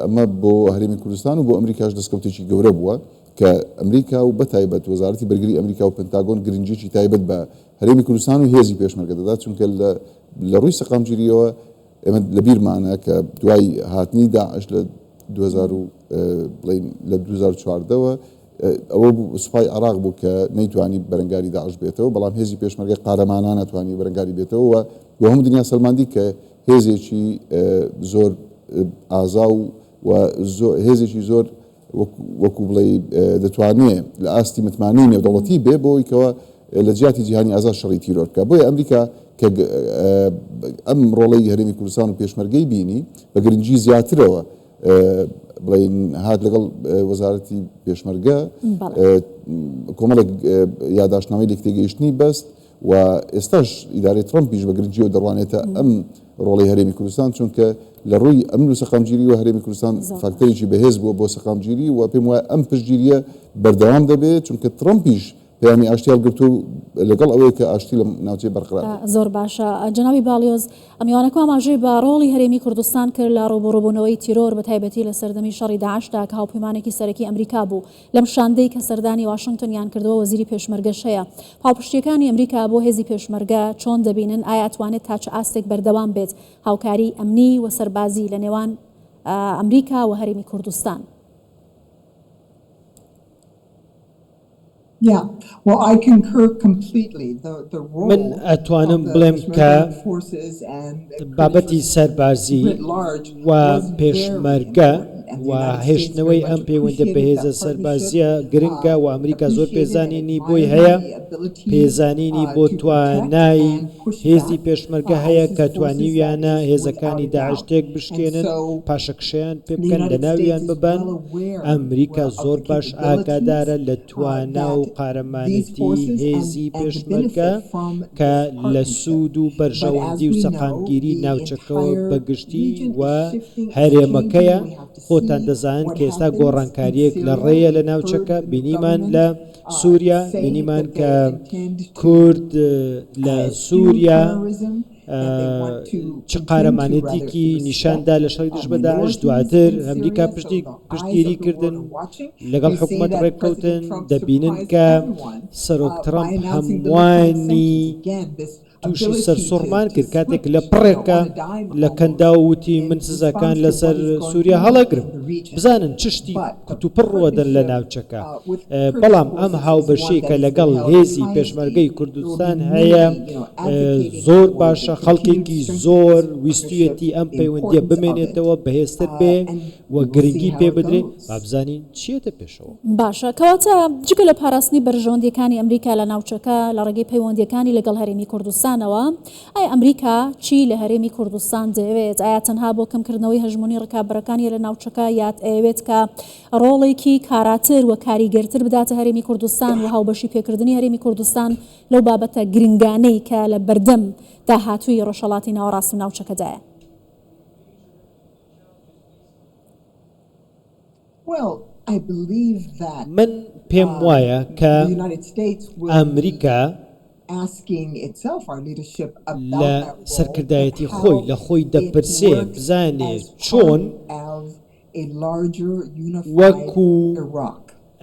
ئەمە بۆ هەرێمی کوردستان و بۆ ئەمریکاش دەستکەوتێکی گەورە بووە کە ئەمریکا و بەتایبەت وەزارەتی بەرگری ئەمریکا و پنتاگۆن گرنگیی تایبەت بە هەرێمی کوردستان و هێزی پێشمەرگە دەدات چونکە لە ڕووی سەقامگیرییەوە ئێمە لەبیرمانە کە دوای هاتنی داعش لە 2000 بڵێین لە 2014 وە ئەوە بوو سوپای عێراق بوو کە نەیتوانی بەرەنگاری داعش بێتەوە بەڵام هێزی پێشمەرگە قارەمانانە توانی بەرەنگاری بێتەوە و بۆ هەموو دنیا سەلماندی کە هێزێکی زۆر ئازا و و هێزێکی زۆر وەکو بڵێی دەتوانێ لە ئاستی متمانەی نێودەوڵەتی بێ بۆ ئەوەی کەوا لە جیاتی جیهانی ئازاد شەڕی تیرۆر بکا. بۆیە ئەمریکا کە ئەم ڕۆڵەی هەرێمی کوردستان و پێشمەرگەی بینی بە گرنگی زیاترەوە بڵێین هات لەگەڵ وەزارەتی پێشمەرگە کۆمەڵێک یاداشتنامەی لێکتێگەیشتنی بەست و ئێستاش ئیدارەی ترەمپیش بە گرنگیەوە دەڕوانێتە ئەم ڕۆڵەی هەرێمی کوردستان چونکە لە ڕووی ئەمن و سەقامگیری و هەرێمی کوردستان فاکتەرێکی بەهێز بووە بۆ سەقامگیری و پێم وایە ئەم پشتگیریە بەردەوام دەبێت چونکە ترەمپیش پەیامی ئاشتی هەڵگرتووە و لەگەڵ ئەوەیە کە ئاشتی لەم ناوچەیە بەرقەرار بێت.
زۆر باشە جەنابی باڵیۆز، میوانەکە ئاماژەی بە ڕۆڵی هەرێمی کوردستان کرد لە ڕووبەڕووبوونەوەی تیرۆر بە تایبەتی لە سەردەمی شەڕی داعشدا کە هاوپەیمانێکی سەرەکی ئەمریکا بوو لەم شاندەی کە سەردانی واشنگتنیان کردووە وەزیری پێشمەرگەش هەیە. پاڵپشتییەکانی ئەمریکا بۆ هێزی پێشمەرگە چۆن دەبینن؟ ئایا ئەتوانێت تا چ ئاستێک بەردەوام بێت هاوکاری ئەمنی و سەربازی لە نێوان ئەمریکا و هەرێمی کوردستان؟
من ئەتوانم بڵێم کە بابەتی سەربازی و پێشمەرگە و هێشتنەوەی ئەم پەیوەندە بەهێزە سەربازیە گرنگە و ئەمریکا زۆر پێزانینی بۆی هەیە پێزانینی بۆ توانای هێزی پێشمەرگە هەیە کە توانیویانە هێزەکانی داعش تێک بشکێنن پاشەکشەیان پێ بکەن لەناویان ببەن ئەمریکا زۆر باش ئاگادارە لە توانا و قارەمانێتی هێزی پێشمەرگە کە لە سوود و بەرژەوەندی و سەقامگیری ناوچەکەوە بە گشتی و هەرێمەکەیە، خۆتان دەزانن کە ئێستا گۆڕانکارییەک لە ڕێیە لە ناوچەکە، بینیمان لە سووریا، بینیمان کە کورد لە سووریا، چ قارەمانێتیکی نیشاندا لە شەڕی دژ بە داعش دواتر ئەمریکا پشتی پشتگیری کردن لەگەڵ حکوومەت ڕێککەوتن دەبینن کە سەرۆک ترەمپ هەمووانی تووشی سەرسوڕمان کرد کاتێک لە پڕێکە لە کەنداو وتی من سزاکان لەسەر سووریا هەڵەگرم بزانن چ شتی کوتوپڕ ڕووەدەن لە ناوچەکە بەڵام ئەم هاوبەشیەی کە لەگەڵ هێزی پێشمەرگەی کوردستان هەیە زۆر باشە خەڵکێکی زۆر ویستویەتی ئەم پەیوەندیە بمێنێتەوە بەهێزتر بێ و گرنگی پێ بدرێ با بزانین چیەتە پێشەوە.
باشە کەواتە جگە لە پاراستنی بەرژەوەندیەکانی ئەمریکا لە ناوچەکە لە ڕێگەی پەیوەندیەکانی لەگەڵ هەرێمی کوردستانەوە ئایا ئەمریکا چی لە هەرێمی کوردستان دەیەوێت؟ ئایا تەنها بۆ کەمکردنەوەی هەژموونی ڕکابەرەکانیە لە ناوچەکە یات ئەیەوێت کە ڕۆڵێکی کاراتر و کاریگەرتر بداتە هەرێمی کوردستان و هاوبەشی پێکردنی هەرێمی کوردستان لەو بابەتە گرنگانەی کە لە بەردەم داهاتووی ڕۆژهەڵاتی ناوەڕاست و ناوچەکەدایە؟
من پێم وایە کە ئەمریکا لە سەرکردایەتی خۆی لە خۆی دەپرسێ بزانێ چۆن وەکو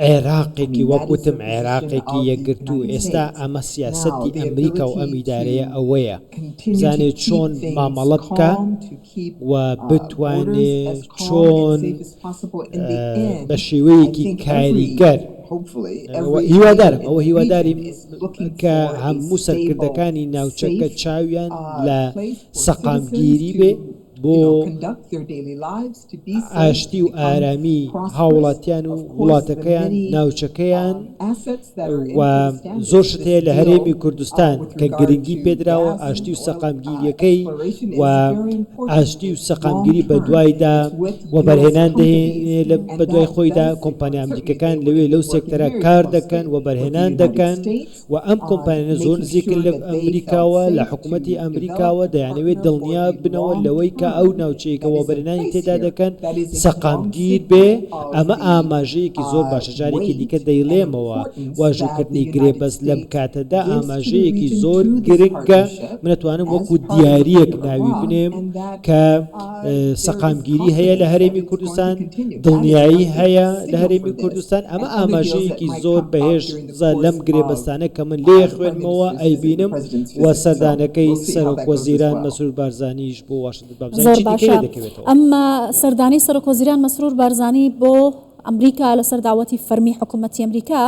عێراقێکی وەک وتم عێراقێکی یەکگرتوو ئێستا ئەمە سیاسەتی ئەمریکا و ئەم ئیدارەیە ئەوەیە بزانێ چۆن مامەڵە بکا و بتوانێ چۆن بە شێوەیەکی کاریگەر هیوادارم ئەوە هیواداریم کە هەموو سەرکردەکانی ناوچەکە چاویان لە سەقامگیری بێ بۆ ئاشتی و ئارامی هاوڵاتیان و وڵاتەکەیان، ناوچەکەیان و زۆر شت هەیە لە هەرێمی کوردستان کە گرنگی پێدراوە ئاشتی و سەقامگیریەکەی و ئاشتی و سەقامگیری بەدوایدا وەبەرهێنان دەهێنێ بەدوای خۆیدا کۆمپانیا ئەمریکەکان لەوێ لەو سێکتەرە کار دەکەن وەبەرهێنان دەکەن و ئەم کۆمپانیانە زۆر نزیکن لە ئەمریکاوە، لە حکومەتی ئەمریکاوە، دەیانەوێت دڵنیا بنەوە لەوەی کە ئەو ناوچەیە کە وەبەرهێنانی تێدا دەکەن سەقامگیر بێ، ئەمە ئاماژەیەکی زۆر باشە، جارێکی دیکە دەیڵێمەوە واژۆکردنی گرێبەست لەم کاتەدا ئاماژەیەکی زۆر گرنگە، من ئەتوانم وەکو دیارییەک ناوی بنێم کە سەقامگیری هەیە لە هەرێمی کوردستان، دڵنیایی هەیە لە هەرێمی کوردستان، ئەمە ئاماژەیەکی زۆر بەهێز زە لەم گرێبەستانە کە من لێی ئەخوێنمەوە ئەیبینم و سەردانەکەی سەرۆک وەزیران مەسرور بارزانیش بۆ واشنتن با بزانین
زۆر
چی دیکەی
باشە
لێ دەکەوێتەوە.
ئەم سەردانەی سەرۆک وەزیران مەسرور بارزانی بۆ ئەمریکا لەسەر داوەتی فەرمی حکوومەتی ئەمریکا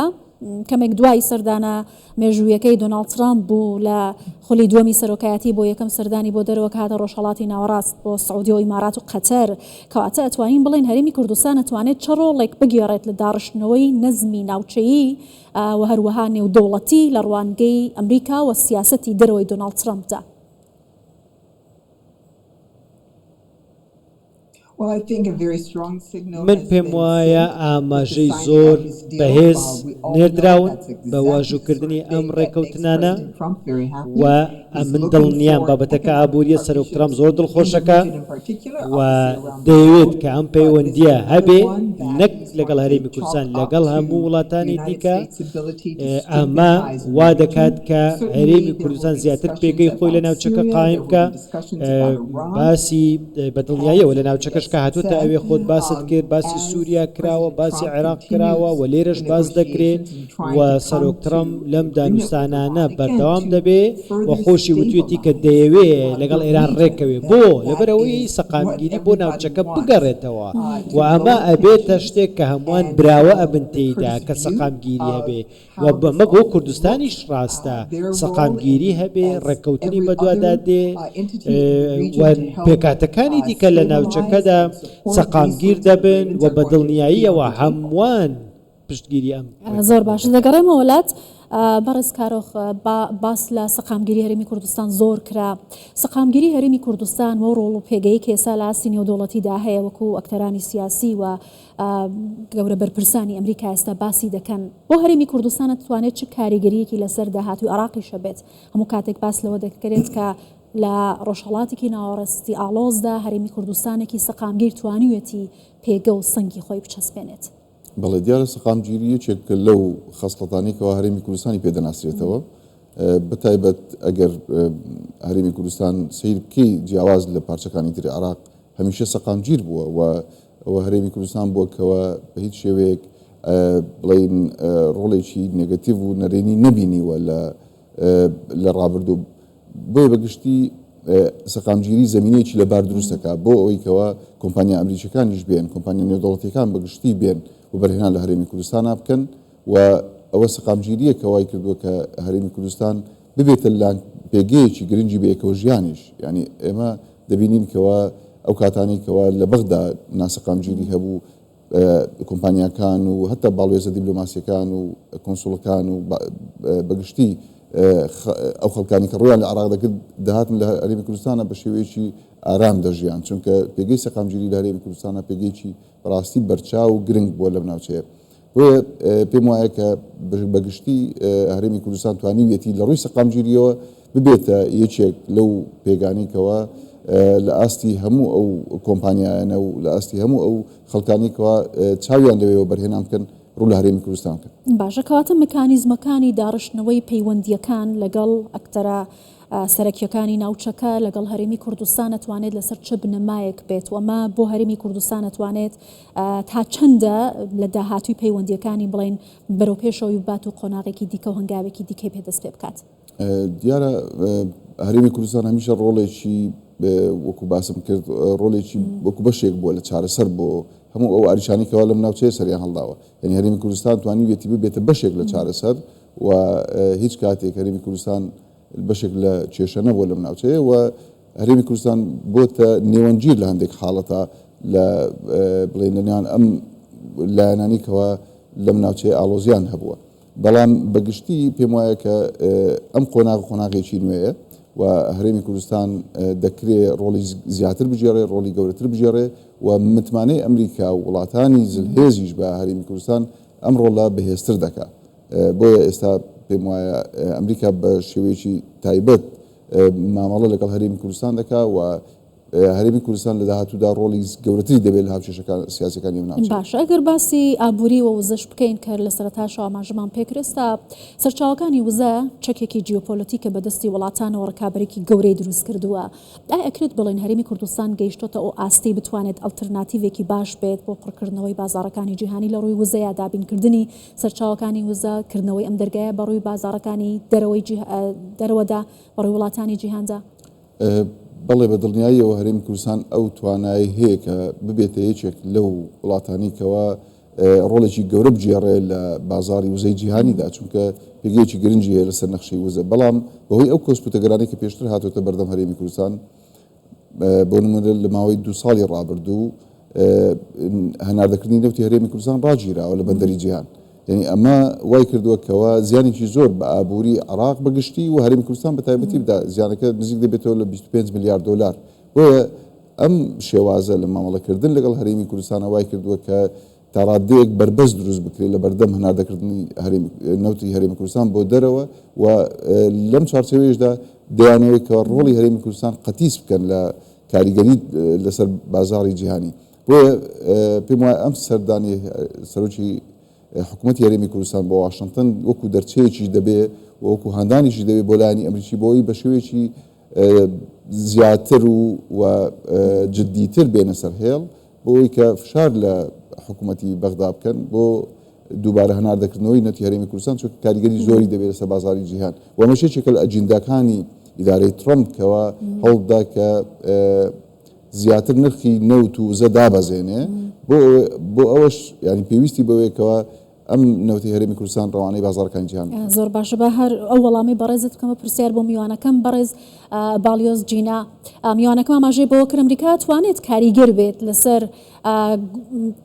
کەمێک دوای سەردانە مێژوویەکەی دۆناڵد ترامپ بوو لە خولی دووەمی سەرۆکایەتی بۆ یەکەم سەردانی بۆ دەرەوە کە هاتە ڕۆژهەڵاتی ناوەڕاست بۆ سعودیە و ئیمارات و قەتەر. کەواتە ئەتوانین بڵێین هەرێمی کوردستان ئەتوانێت چ ڕۆڵێک بگێڕێت لە داڕشتنەوەی نەزمی ناوچەیی و هەروەها نێودەوڵەتی لە ڕوانگەی ئەمریکا و سیاسەتی دەرەوەی دۆناڵد ترەمپدا؟
من پێم وایە ئاماژەی زۆر بەهێز نێردراون بە واژووکردنی ئەم ڕێککەوتنانە و ئەمن دڵنیام بابەتەکە ئابووریە، سەرۆک ترەمپ زۆر دڵخۆشەکە و دەیەوێت کە ئەم پەیوەندییە هەبێ نەک لەگەڵ هەرێمی کوردستان لەگەڵ هەموو وڵاتانی دیکە، ئەمە وا دەکات کە هەرێمی کوردستان زیاتر پێگەی خۆی لە ناوچەکە قایم بکا. باسی بە دڵنیاییەوە لە ناوچەکەش کە هاتووەتە ئەوێ خۆت باست کرد باسی سووریا کراوە باسی عێراق کراوە و لێرەش باس دەکرێ و سەرۆک ترەمپ لەم دانوستانانە بەردەوام دەبێ و خۆشی وتوێتی کە دەیەوێ لەگەڵ ئێران ڕێککەوێ بۆ لەبەرئەوەی سەقامگیری بۆ ناوچەکە بگەڕێتەوە و ئەمە ئەبێتە شتێک کە هەمووان براوە ئەبن تێیدا کە سەقامگیری هەبێ و بەمە بۆ کوردستانیش ڕاستە سەقامگیری هەبێ، ڕێککەوتنی بەدوادا دێ و پێکهاتەکانی دیکە لە ناوچەکەدا سەقامگیر دەبن و بە دڵنیاییەوە هەمووان پشتگیری ئەم
زۆر باشە دەگەڕێمەوە لات بەڕێز کارۆخ باس لە سەقامگیری هەرێمی کوردستان زۆر کرا سەقامگیری هەرێمی کوردستان و ڕۆڵ و پێگەی کە ئێستا لە ئاستی نێودەوڵەتیدا هەیە وەکو ئەکتەرانی سیاسی و گەورە بەرپرسانی ئەمریکا ئێستا باسی دەکەن بۆ هەرێمی کوردستان ئەتوانێت چ کاریگەریەکی لەسەر داهاتوی عێراقیش هەبێت؟ هەموو کاتێک باس لەوە دەکرێت کە لە ڕۆژهەڵاتێکی ناوەڕستی ئاڵۆزدا هەرێمی کوردستانێکی سەقامگیر توانیویەتی پێگە و سەنگی خۆی بچەسپێنێت.
بەڵێ دیارە سەقامگیری یەکێکە لەو خەسڵەتانەی کەوا هەرێمی کوردستانی پێ دەناسرێتەوە بەتایبەت ئەگەر هەرێمی کوردستان سەیر بکەی جیاواز لە پارچەکانی تری عێراق هەمیشە سەقامگیر بووە و ئەوە هەرێمی کوردستان بووە کەوا بە هیچ شێوەیەک بڵێین ڕۆڵێکی نێگەتیڤ و نەرێنی نەبینیوە لە لە ڕابردوو بۆیە بە گشتی سەقامگیری زمینەیەکی لەبار دروست دەکات بۆ ئەوەی کەوا کۆمپانیا ئەمریکیەکانیش بێن کۆمپانیا نێودەوڵەتیەکان بە گشتی بێن وەبەرهێنان لە هەرێمی کوردستانا بکەن و ئەوە سەقامگیریە کە وای کردووە کە هەرێمی کوردستان ببێتە لانک پێگەیەکی گرنگی بەیەکەوە ژیانیش یانی ئێمە دەبینین کەوا ئەو کاتانەی کەوا لە بەغدا ناسەقامگیری هەبوو کۆمپانیاکان و هەتا باڵوێزە دیبلۆماسیەکان و کۆنسوڵەکان و بەگشتی ئەو خەڵکانی کە ڕویان لە عراق دەکرد دەهاتن لە هەرێمی کوردستانە بە شێوەیەکی ئارام دەژیان چونکە پێگەی سەقامگیری لە هەرێمی کوردستانە پێگەیەکی بەڕاستی بەرچاو و گرنگ بووە لەم ناوچەیە. بۆیە پێم وایە کە بە گشتی هەرێمی کوردستان توانیویەتی لە ڕووی سەقامگیرییەوە ببێتە یەکێک لەو پێگانەی کەوا لە ئاستی هەموو ئەو کۆمپانیایانە و لە ئاستی هەموو ئەو خەڵکانەی کەوا چاویان لەوێ وەبەرهێنان بکەن ڕوو لە هەرێمی کوردستان بکەن.
باشە کەواتە مکانیزمەکانی داڕشتنەوەی پەیوەندییەکان لەگەڵ ئەکتەرە سەرەکییەکانی ناوچەکە لەگەڵ هەرێمی کوردستان ئەتوانێت لەسەر چ بنەمایەک بێت و ئەمە بۆ هەرێمی کوردستان ئەتوانێت تا چەندە لە داهاتووی پەیوەندییەکانی بڵێین بەرەو پێشەوەی ببات و قۆناغێکی دیکە و هەنگاوێکی دیکەی پێ دەست پێ بکات؟
دیارە هەرێمی کوردستان هەمیشە ڕۆڵێکی وەکو باسم کرد ڕۆلێکی وەکو بەشێک بووە لە چارەسەر بۆ هەموو ئەو ئاریشانی کەوا لەم ناوچەیە سەریان هەڵداوە یعنی هەرێمی کوردستان توانیویەتی ببێتە بەشێک لە چارەسەر و هیچ کاتێک هەرێمی کوردستان بەشێک لە کێشە نەبووە لەم ناوچەیە و هەرێمی کوردستان بۆتە نێوەندگیر لە هەندێک حاڵەتا لە بڵێن لە نێوان ئەم لایەنانی کەوا لەم ناوچەیە ئاڵۆزیان هەبووە. بەڵام بە گشتی پێم وایە کە ئەم قۆناغ قۆناغێکی نوێیە و هەرێمی کوردستان دەکرێ ڕۆڵی زیاتر بگێڕێ، ڕۆڵی گەورەتر بگێڕێ و متمانەی ئەمریکا و وڵاتانی زلهێزیش بە هەرێمی کوردستان ئەم ڕۆڵە بەهێزتر دەکا. بۆیە ئێستا پێم وایە ئەمریکا بە شێوەیەکی تایبەت مامەڵە لەگەڵ هەرێمی کوردستان دەکا و هەرێمی کوردستان لە داهاتوودا ڕۆڵی گەورەتری دەبێت لە هاوکێشەکان سیاسیەکانی ئەم ناوچەیە.
باشە ئەگەر باسی ئابووری و وزەش بکەین کە لە سەرەتاشەوە ئاماژەمان پێکرد ئێستا سەرچاوەکانی وزە چەکێکی جیۆپۆلەتیکە بە دەستی وڵاتانەوە ڕکابەرێکی گەورەی دروست کردووە ئایا ئەکرێت بڵێین هەرێمی کوردستان گەیشتۆتە ئەو ئاستەی بتوانێت ئەڵترناتیڤێکی باش بێت بۆ پڕکردنەوەی بازاڕەکانی جیهانی لە ڕووی وزەیا دابینکردنی سەرچاوەکانی وزە، کردنەوەی ئەم دەرگایە بە ڕووی بازاڕەکانی دەرەوەی دەرەوەدا، بە ڕووی وڵاتانی جیهاندا؟
بەڵێ بە دڵنیاییەوە هەرێمی کوردستان ئەو توانایەی هەیە کە ببێتە یەکێک لەو وڵاتانەی کەوا ڕۆڵێکی گەورە بگێڕێ لە بازاڕی وزەی جیهانیدا، چونکە پێگەیەکی گرنگی هەیە لەسەر نەخشەی وزە، بەڵام بەهۆی ئەو کۆسپ و تەگەرانەی کە پێشتر هاتۆتە بەردەم هەرێمی کوردستان، بۆ نمونە لە ماوەی دوو ساڵی ڕابردوو هەناردەکردنی نەوتی هەرێمی کوردستان ڕاگیراوە لە بەندەری جیهان یعنی ئەمە وای کردووە کەوا زیانێکی زۆر بە ئابووری عراق بەگشتی و هەرێمی کوردستان بە تایبەتی بدا زیانەکە نزیک دەبێتەوە لە 25 ملیار دلار بۆیە. ئەم شێوازە لە مامەڵەکردن لەگەڵ هەرێمی کوردستانە وای کردووە کە تا ڕاددەیەک بەربەست دروست بکرێت لە بەردەم هەناردەکردنی هەرێمی نەوتی هەرێمی کوردستان بۆ دەرەوە و لەم چوارچێوەیەشدا دەیانەوێت کە ڕۆڵی هەرێمی کوردستان قەتیس بکەن لە کاریگەری لەسەر بازاڕی جیهانی. بۆیە پێم وایە ئەم سەردانی سەرۆکی حکوومەتی هەرێمی کوردستان بۆ واشنتن وەکو دەرچەیەکیش دەبێ و وەکو هاندانیشی دەبێ بۆ لایەنی ئەمریکی بۆ ئەوەی بە شێوەیەکی زیاتر و و جدیتر بێنە سەر هێڵ بۆ ئەوەی کە فشار لە حکوومەتی بەغدا بکەن بۆ دووبارە هەناردەکردنەوەی نەوتی هەرێمی کوردستان چونکە کاریگەری زۆری دەبێت لەسەر بازاری جیهان و ئەمەش یەکێکە لە ئەجینداکانی ئیدارەی ترەمپ کەوا هەوڵدا کە زیاتر نرخی نەوت و وزە دابەزێنێ بۆ بۆ ئەوەش یانی پێویستی بەوەیە کەوا ئەم نەوتەی هەرێمی کوردستان ڕەوانەی بازاڕەکانی جیهان بکات.
زۆر باشە با هەر ئەو وەڵامەی بەڕێزت بکەمە پرسیار بۆ میوانەکەم بەڕێز باڵیۆز جینا میوانەکەم ئاماژەی بەوە کرد ئەمریکا توانێت کاریگەر بێت لەسەر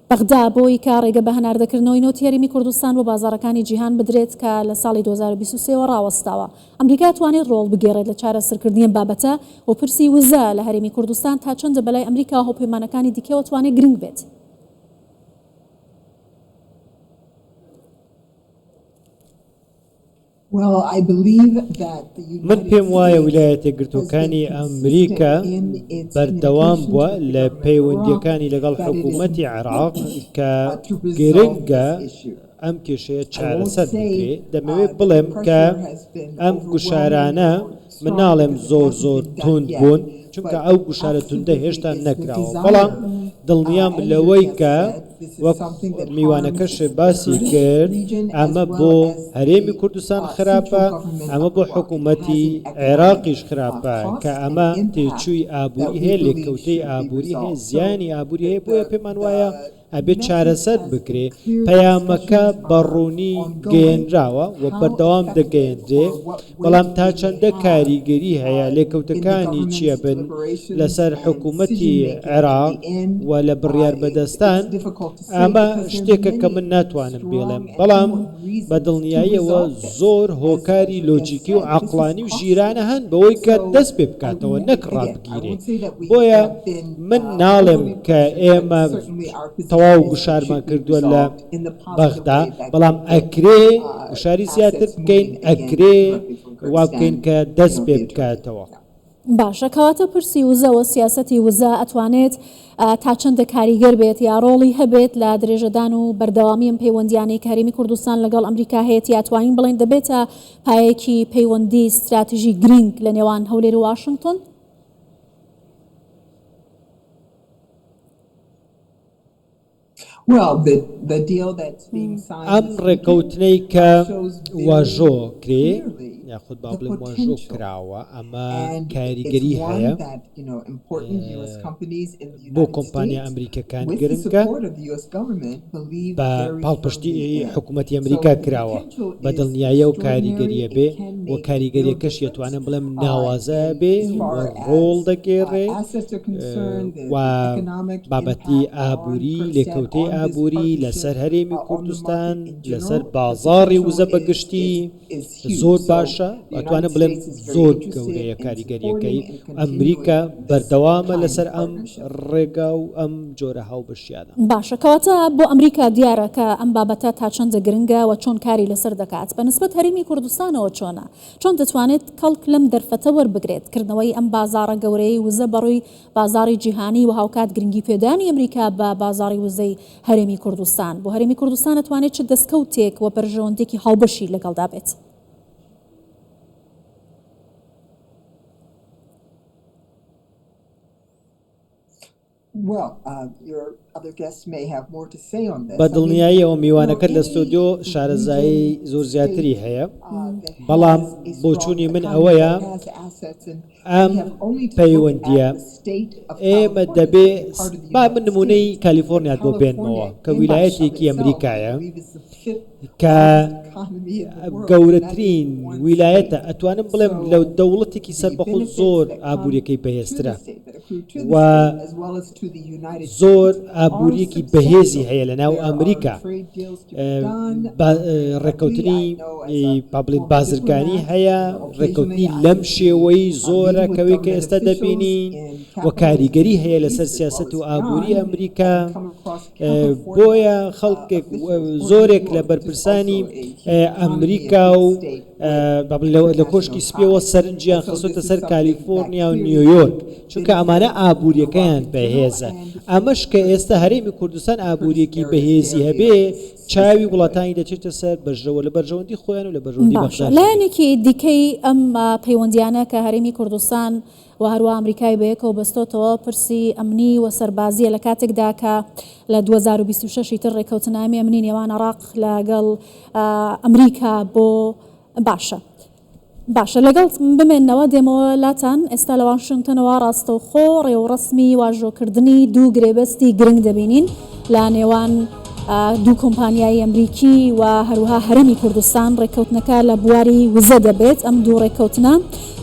بەغدا بۆی کە ڕێگە بە هەناردەکردنەوەی نەوتی هەرێمی کوردستان بۆ بازاڕەکانی جیهان بدرێت کە لە ساڵی 2023 وە ڕاوەستاوە ئەمریکا توانێت ڕۆڵ بگێڕێت لە چارەسەرکردنی ئەم بابەتە و پرسی وزە لە هەرێمی کوردستان تا چەندە بەلای ئەمریکا و هاوپەیمانەکانی دیکەوە توانێت گرنگ بێت؟
من پێم وایە ویلایەتەیەکگرتووەکانی ئەمریکا بەردەوام بووە لە پەیوەندییەکانی لەگەڵ حکوومەتی عێراق کە گرنگە ئەم کێشەیە چارەسەر بکرێ، دەمەوێ بڵێم کە ئەم گوشارانە من ناڵێم زۆر زۆر توند بوون، چونکە ئەو گوشارە توندە هێشتا نەکراوە، بەڵام دڵنیام لەوەی کە وەک میوانەکەش باسی کرد ئەمە بۆ هەرێمی کوردستان خراپە، ئەمە بۆ حکوومەتی عێراقیش خراپە کە ئەمە تێچووی ئابووری هەیە، لێکەوتەی ئابووری هەیە، زیانی ئابووری هەیە، بۆیە پێمان وایە ئەبێت چارەسەر بکرێ، پەیامەکە بە ڕوونی گەیەنراوە و بەردەوام دەگەیەنرێ، بەڵام تا چەندە کاریگەری هەیە، لێکەوتەکانی چیە بن لەسەر حکوومەتی عێراق و لە بڕیاربەدەستان، ئەمە شتێکە کە من ناتوانم بیڵێم، بەڵام بە دڵنیاییەوە زۆر هۆکاری لۆجیکی و عەقڵانی و ژیرانە هەن بەوەی کە دەست پێ بکاتەوە نەک ڕابگیرێ، بۆیە من ناڵێم کە ئێمە تەواو گوشارمان کردووە لە بەغدا، بەڵام ئەکرێ گوشاری زیاتر بکەین، ئەکرێ وا بکەین کە دەست پێ بکاتەوە.
باشە کەواتە پرسی وزە و سیاسەتی وزە ئەتوانێت تا چەندە کاریگەر بێت یا ڕۆڵی هەبێت لە درێژەدان و بەردەوامی ئەم پەیوەندیانەی کە هەرێمی کوردستان لەگەڵ ئەمریکا هەیەتی ئەتوانین بڵێین دەبێتە پایەیەکی پەیوەندی ستراتیژی گرینگ لە نێوان هەولێر و واشنگتۆن؟
ئەم ڕێککەوتنەی کە واژۆ کرێ یاخود با بڵێم واژۆ کراوە ئەمە کاریگەری هەیە بۆ کۆمپانیا ئەمریکەکان گرنگە بە پاڵپشتی حکوومەتی ئەمریکا کراوە بە دڵنیاییەوە کاریگەریە بێ و کاریگەریەکەشی ئەتوانم بڵێم ناوازە بێ و ڕۆڵ دەگێڕێ و بابەتی ئابووری لێکەوتەی ئابووری لەسەر هەرێمی کوردستان لەسەر بازاڕی وزە بەگشتی زۆر باشە ئەتوانم بڵێم زۆر گەورەیە کاریگەریەکەی ئەمریکا بەردەوامە لەسەر ئەم ڕێگا و ئەم جۆرە هاوبەشیانە.
باشە کەواتە بۆ ئەمریکا دیارە کە ئەم بابەتە تا چەندە گرنگە و چۆن کاری لەسەر دەکات، بە نسبەت هەرێمی کوردستانەوە چۆنە؟ چۆن دەتوانێت کەڵک لەم دەرفەتە وەربگرێت؟ کردنەوەی ئەم بازاڕە گەورەیەی وزە بەڕووی بازاڕی جیهانی و هاوکات گرنگی پێدانی ئەمریکا بە بازاڕی وزەی هەرێمی کوردستان بۆ هەرێمی کوردستان ئەتوانێت چ دەستکەوتێک و بەرژەوەندیەکی هاوبەشی لەگەڵدا بێت؟
بە دڵنیاییەوە میوانەکەت لە ستۆدیۆ شارەزایی زۆر زیاتری هەیە، بەڵام بۆچوونی من ئەوەیە ئەم پەیوەندییە ئێمە دەبێ با من نموونەی کالیفۆرنیات بۆ بێنمەوە کە ویلایەتێکی ئەمریکایە کە. گەورەترین ویلایەتە ئەتوانم بڵێم لە دەوڵەتێکی سەربەخۆ زۆر ئابووریەکەی بەهێزترە و زۆر ئابووریەکی بەهێزی هەیە لە ناو ئەمریکا ڕێککەوتنی با بڵێین بازرگانی هەیە ڕێککەوتنی لەم شێوەی زۆرە کەوەی کە ئێستا دەبینین و کاریگەری هەیە لەسەر سیاست و ئابووری ئەمریکا بۆیە خەڵکێک زۆرێک لە بەرپرسانی ئەمریکا و لە کۆشکی سپیەوە سەرنجیان خستۆتە سەر کالیفۆرنیا و نیویۆرک چونکە ئەمانە ئابووریەکەیان بەهێزە ئەمەش کە ئێستا هەرێمی کوردستان ئابووریەکی بەهێزی هەبێ چاوی وڵاتانی دەچێتە سەر بەرژەوە لە بەرژەوەندی خۆیان و لە بەرژەوەندی
باشە لایەنێکی دیکەی ئەم پەیوەندیانە کە هەرێمی کوردستان و هەروا ئەمریکای بەیەکەوە بەستۆتەوە پرسی ئەمنی و سەربازیە لە کاتێکدا کە لە 2026 تر ڕێککەوتنامی ئەمنی نێوان عێراق لەگەڵ ئەمریکا بۆ باشە باشە لەگەڵ بمێنەوە دێمەوە لاتان ئێستا لە واشنتنەوە ڕاستەوخۆ ڕێوڕەسمی واژۆکردنی دوو گرێبەستی گرنگ دەبینین لە نێوان دوو کۆمپانیای ئەمریکی و هەروەها هەرێمی کوردستان ڕێککەوتنەکە لە بواری وزە دەبێت ئەم دوو ڕێککەوتنە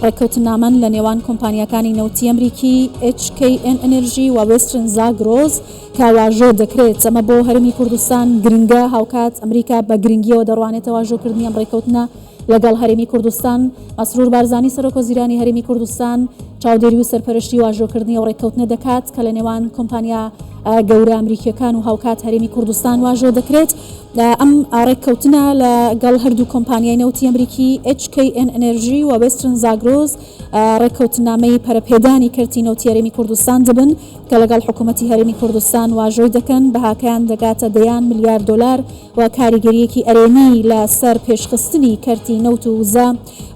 ڕێککەوتننامەن لە نێوان کۆمپانیاکانی نەوتی ئەمریکی HKN Energy و وێسترن زاگرۆس کە واژۆ دەکرێت. ئەمە بۆ هەرێمی کوردستان گرنگە، هاوکات ئەمریکا بە گرنگییەوە دەڕوانێتە واژۆکردنی ئەم ڕێککەوتنە لەگەڵ هەرێمی کوردستان. مەسرور بارزانی سەرۆکوەزیرانی هەرێمی کوردستان چاودێری و سەرپەرشتی واژۆکردنی ئەو ڕێککەوتنە دەکات کە لە نێوان کۆمپانیا گەورە ئەمریکییەکان و هاوکات هەرێمی کوردستان واژۆ دەکرێت. ئەم ڕێککەوتنە لەگەڵ هەردوو کۆمپانیای نەوتی ئەمریکی HKN Energy و وێسترن زاگرۆس ڕێککەوتنامەی پەرەپێدانی کەرتی نەوتی هەرێمی کوردستان دەبن کە لەگەڵ حکوومەتی هەرێمی کوردستان واژۆی دەکەن، بەهاکەیان دەگاتە دەیان ملیار دۆلار و کاریگەرییەکی ئەرێنی لە سەر پێشخستنی کەرتی نەوت و وزە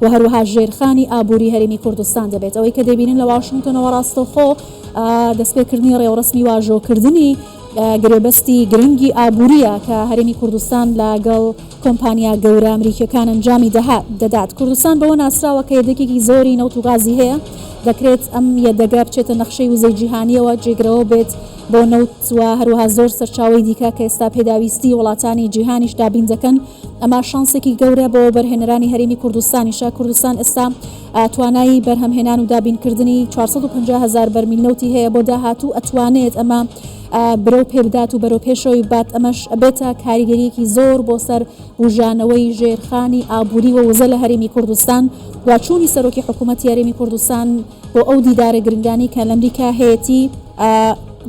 و هەروەها ژێرخانی ئابووری هەرێمی کوردستان دەبێت. ئەوەی کە دەیبینن لە واشنتۆنەوە ڕاستەوخۆ دەستپێکردنی ڕێوڕەسمی واژۆکردنی گرێبەستی گرنگی ئابوورییە کە هەرێمی کوردستان لەگەڵ کۆمپانیا گەورە ئەمریکییەکان ئەنجامی دەدات. کوردستان بەوە ناسراوە کە یەدەگێکی زۆری نەوت و گازی هەیە، دەکرێت ئەم یەدەگە بچێتە نەخشەی وزەی جیهانییەوە، جێگرەوە بێت بۆ نەوت و هەروەها زۆر سەرچاوەی دیکە کە ئێستا پێداویستی وڵاتانی جیهانیش دابین دەکەن. ئەمە شانسێکی گەورە بۆ وەبەرهێنەرانی هەرێمی کوردستانیشە. کوردستان ئێستا توانای بەرهەمهێنان و دابینکردنی 450 هەزار بەرمیل نەوتی هەیە بۆ داهاتوو، ئەتوانێت ئەمە برەو پێبدات و بەرەو پێشەوەی ببات، ئەمەش ئەبێتە کاریگەریەکی زۆر بۆ سەر بوژانەوەی ژێرخانی ئابووری و وزە لە هەرێمی کوردستان و چوونی سەرۆکی حکوومەتی هەرێمی کوردستان بۆ ئەو دیدارە گرنگانەی کە لە ئەمریکا هەیەتی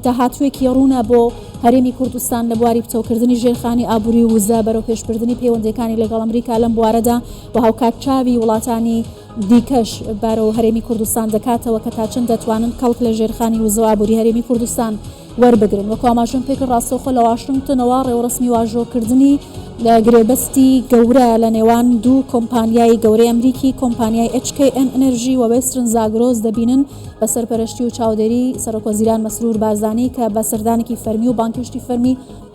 داهاتوویەکی ڕوونە بۆ هەرێمی کوردستان لە بواری پتەوکردنی ژێرخانی ئابووری و وزە بەرەو پێشبردنی پەیوەندیەکانی لەگەڵ ئەمریکا لەم بوارەدا و هاوکات چاوی وڵاتانی دیکەش بەرەو هەرێمی کوردستان دەکاتەوە کە تا چەند دەتوانن کەڵک لە ژێرخانی وزە و ئابووری هەرێمی کوردستان وەربگرن. وەکو ئاماژەم پێکرد ڕاستەوخۆ لە واشنگتۆنەوە ڕێوڕەسمی واژۆکردنی گرێبەستی گەورە لە نێوان دوو کۆمپانیای گەورەی ئەمریکی کۆمپانیای HKN Energy و وێسترن زاگرۆس دەبینن بە سەرپەرشتی و چاودێری سەرۆکوەزیران مەسرور بارزانی کە بە سەردانێکی فەرمی و بانگهێشتی فەرمی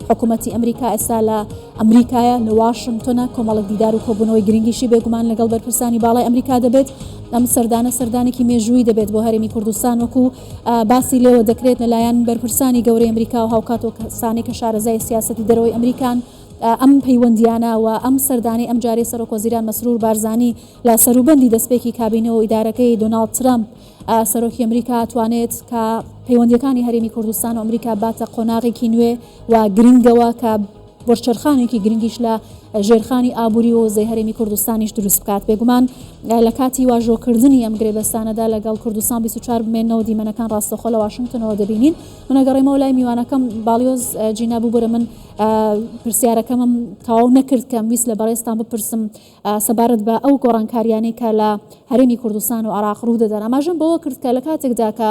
حکوومەتی ئەمریکا ئێستا لە ئەمریکایە لە واشنگتۆنە، کۆمەڵێک دیدار و کۆبوونەوەی گرنگیشی بێگومان لەگەڵ بەرپرسانی باڵای ئەمریکا دەبێت. ئەم سەردانە سەردانێکی مێژوویی دەبێت بۆ هەرێمی کوردستان وەکو باسی لێوە دەکرێت لەلایەن بەرپرسانی گەورەی ئەمریکا و هاوکات و کەسانی کە شارەزای سیاسەتی دەرەوەی ئەمریکان ئەم پەیوەندیانە و ئەم سەردانەی ئەمجارەی سەرۆکوەزیران مەسرور بارزانی لە سەروبەندی دەستپێکی کابینە و ئیدارەکەی دۆناڵد ترەمپ سەرۆکی ئەمریکا توانێت کە پەیوەندیەکانی هەرێمی کوردستان و ئەمریکا باتە قۆناغێکی نوێ و گرنگەوە کە وەرچەرخانێکی گرنگیش لە ژێرخانی ئابووری و وزەی هەرێمی کوردستانیش دروست بکات. بێگومان لە کاتی واژۆکردنی ئەم گرێبەستانەدا لەگەڵ کوردستان 24 بمێنەوە دیمەنەکان ڕاستەوخۆ لە واشنگتنەوە دەبینین. من ئەگەڕێمەوە لای میوانەکەم باڵیۆز جینا ببورە من پرسیارەکەمم تەواو نەکرد کە ویست لە بەڕێزتان بپرسم سەبارەت بە ئەو گۆڕانکاریانەی کە لە هەرێمی کوردستان و عێراق ڕوودەدەن. ئاماژەم بەوە کرد کە لە کاتێکدا کە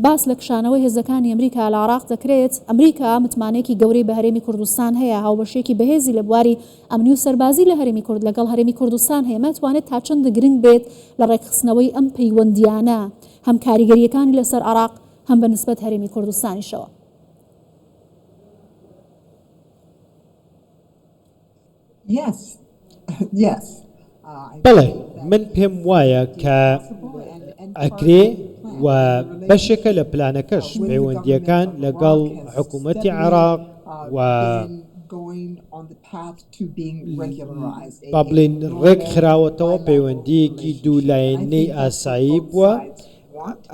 باس لە کشانەوەی هێزەکانی ئەمریکا لە عێراق دەکرێت، ئەمریکا متمانەیەکی گەورەی بە هەرێمی کوردستان هەیە، هاوبەشییەکی بەهێزی لە بواری ئەمنی و سەربازی لە هەرێمی کورد لەگەڵ هەرێمی کوردستان هەیە، مەتوانێت تا چەند گرنگ بێت لە ڕێکخستنەوەی ئەم پەیوەندییانە، هەم کاریگەرییەکانی لەسەر عێراق، هەم بە نسبەت هەرێمی کوردستانیشەوە.
بەڵێ، من پێم وایە کە ئەکرێ و بەشێکە لە پلانەکەش، پەیوەندییەکان لەگەڵ حکوومەتی عێراق و. با بڵێین ڕێک خراوەتەوە، پەیوەندییەکی دوولایەنەی ئاسایی بووە،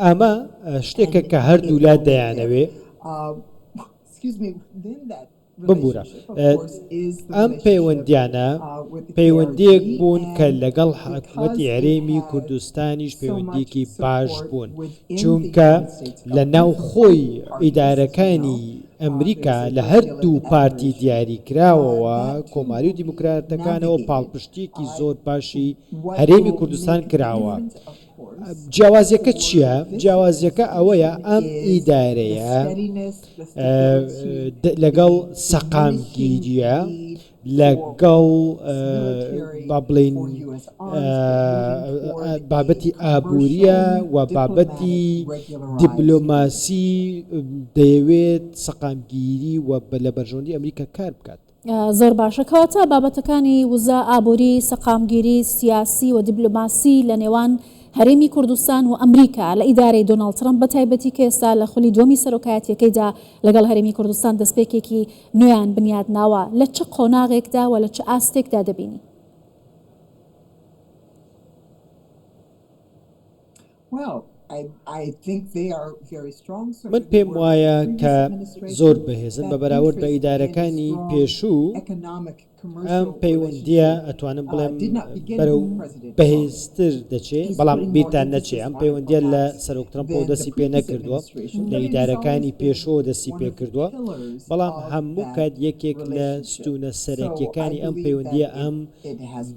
ئەمە شتێکە کە هەردوولا دەیانەوێ. ببورە، ئەم پەیوەندییانە پەیوەندییەک بوون کە لەگەڵ حکومەتی هەرێمی کوردستانیش پەیوەندییەکی باش بوون، چونکە لە ناوخۆی ئیدارەکانی ئەمریکا لە هەردوو پارتی دیاریکراوەوە، کۆماری و دیموکراتەکانەوە پاڵپشتییەکی زۆر باشی هەرێمی کوردستان کراوە. جیاوازیەکە چییە؟ جیاوازیەکە ئەوەیە ئەم ئیدارەیە لەگەڵ سەقامگیریە لەگەڵ با بڵین بابەتی ئابووریە و بابەتی دیپلۆماسی دەیەوێت سەقامگیری و لە بەرژەوەندی ئەمریکا کار بکات.
زۆر باشە. کەواتە بابەتەکانی وزە، ئابووری، سەقامگیری سیاسی و دیبلۆماسی لە نێوان هەرێمی کوردستان و ئەمریکا لە ئیدارەی دۆناڵد ترەمپ بە تایبەتی کە ئێستا لە خولی دووەمی سەرۆکایەتییەکەیدا لەگەڵ هەرێمی کوردستان دەستپێکێکی نوێیان بنیات ناوە لە چ قۆناغێکدا و لە چ ئاستێکدا دەبینی؟
من پێم وایە کە زۆر بەهێزن بە بەراورد بە ئیدارەکانی پێشوو، ئەم پەیوەندییە ئەتوانم بڵێم بەرەو بەهێزتر دەچێ، بەڵام بیرتان نەچێ ئەم پەیوەندییە لە سەرۆک ترەمپەوە دەستی پێ نەکردووە، لە ئیدارەکانی پێشووەوە دەستی پێ کردووە، بەڵام هەموو کات یەکێک لە ستوونە سەرەکییەکانی ئەم پەیوەندییە ئەم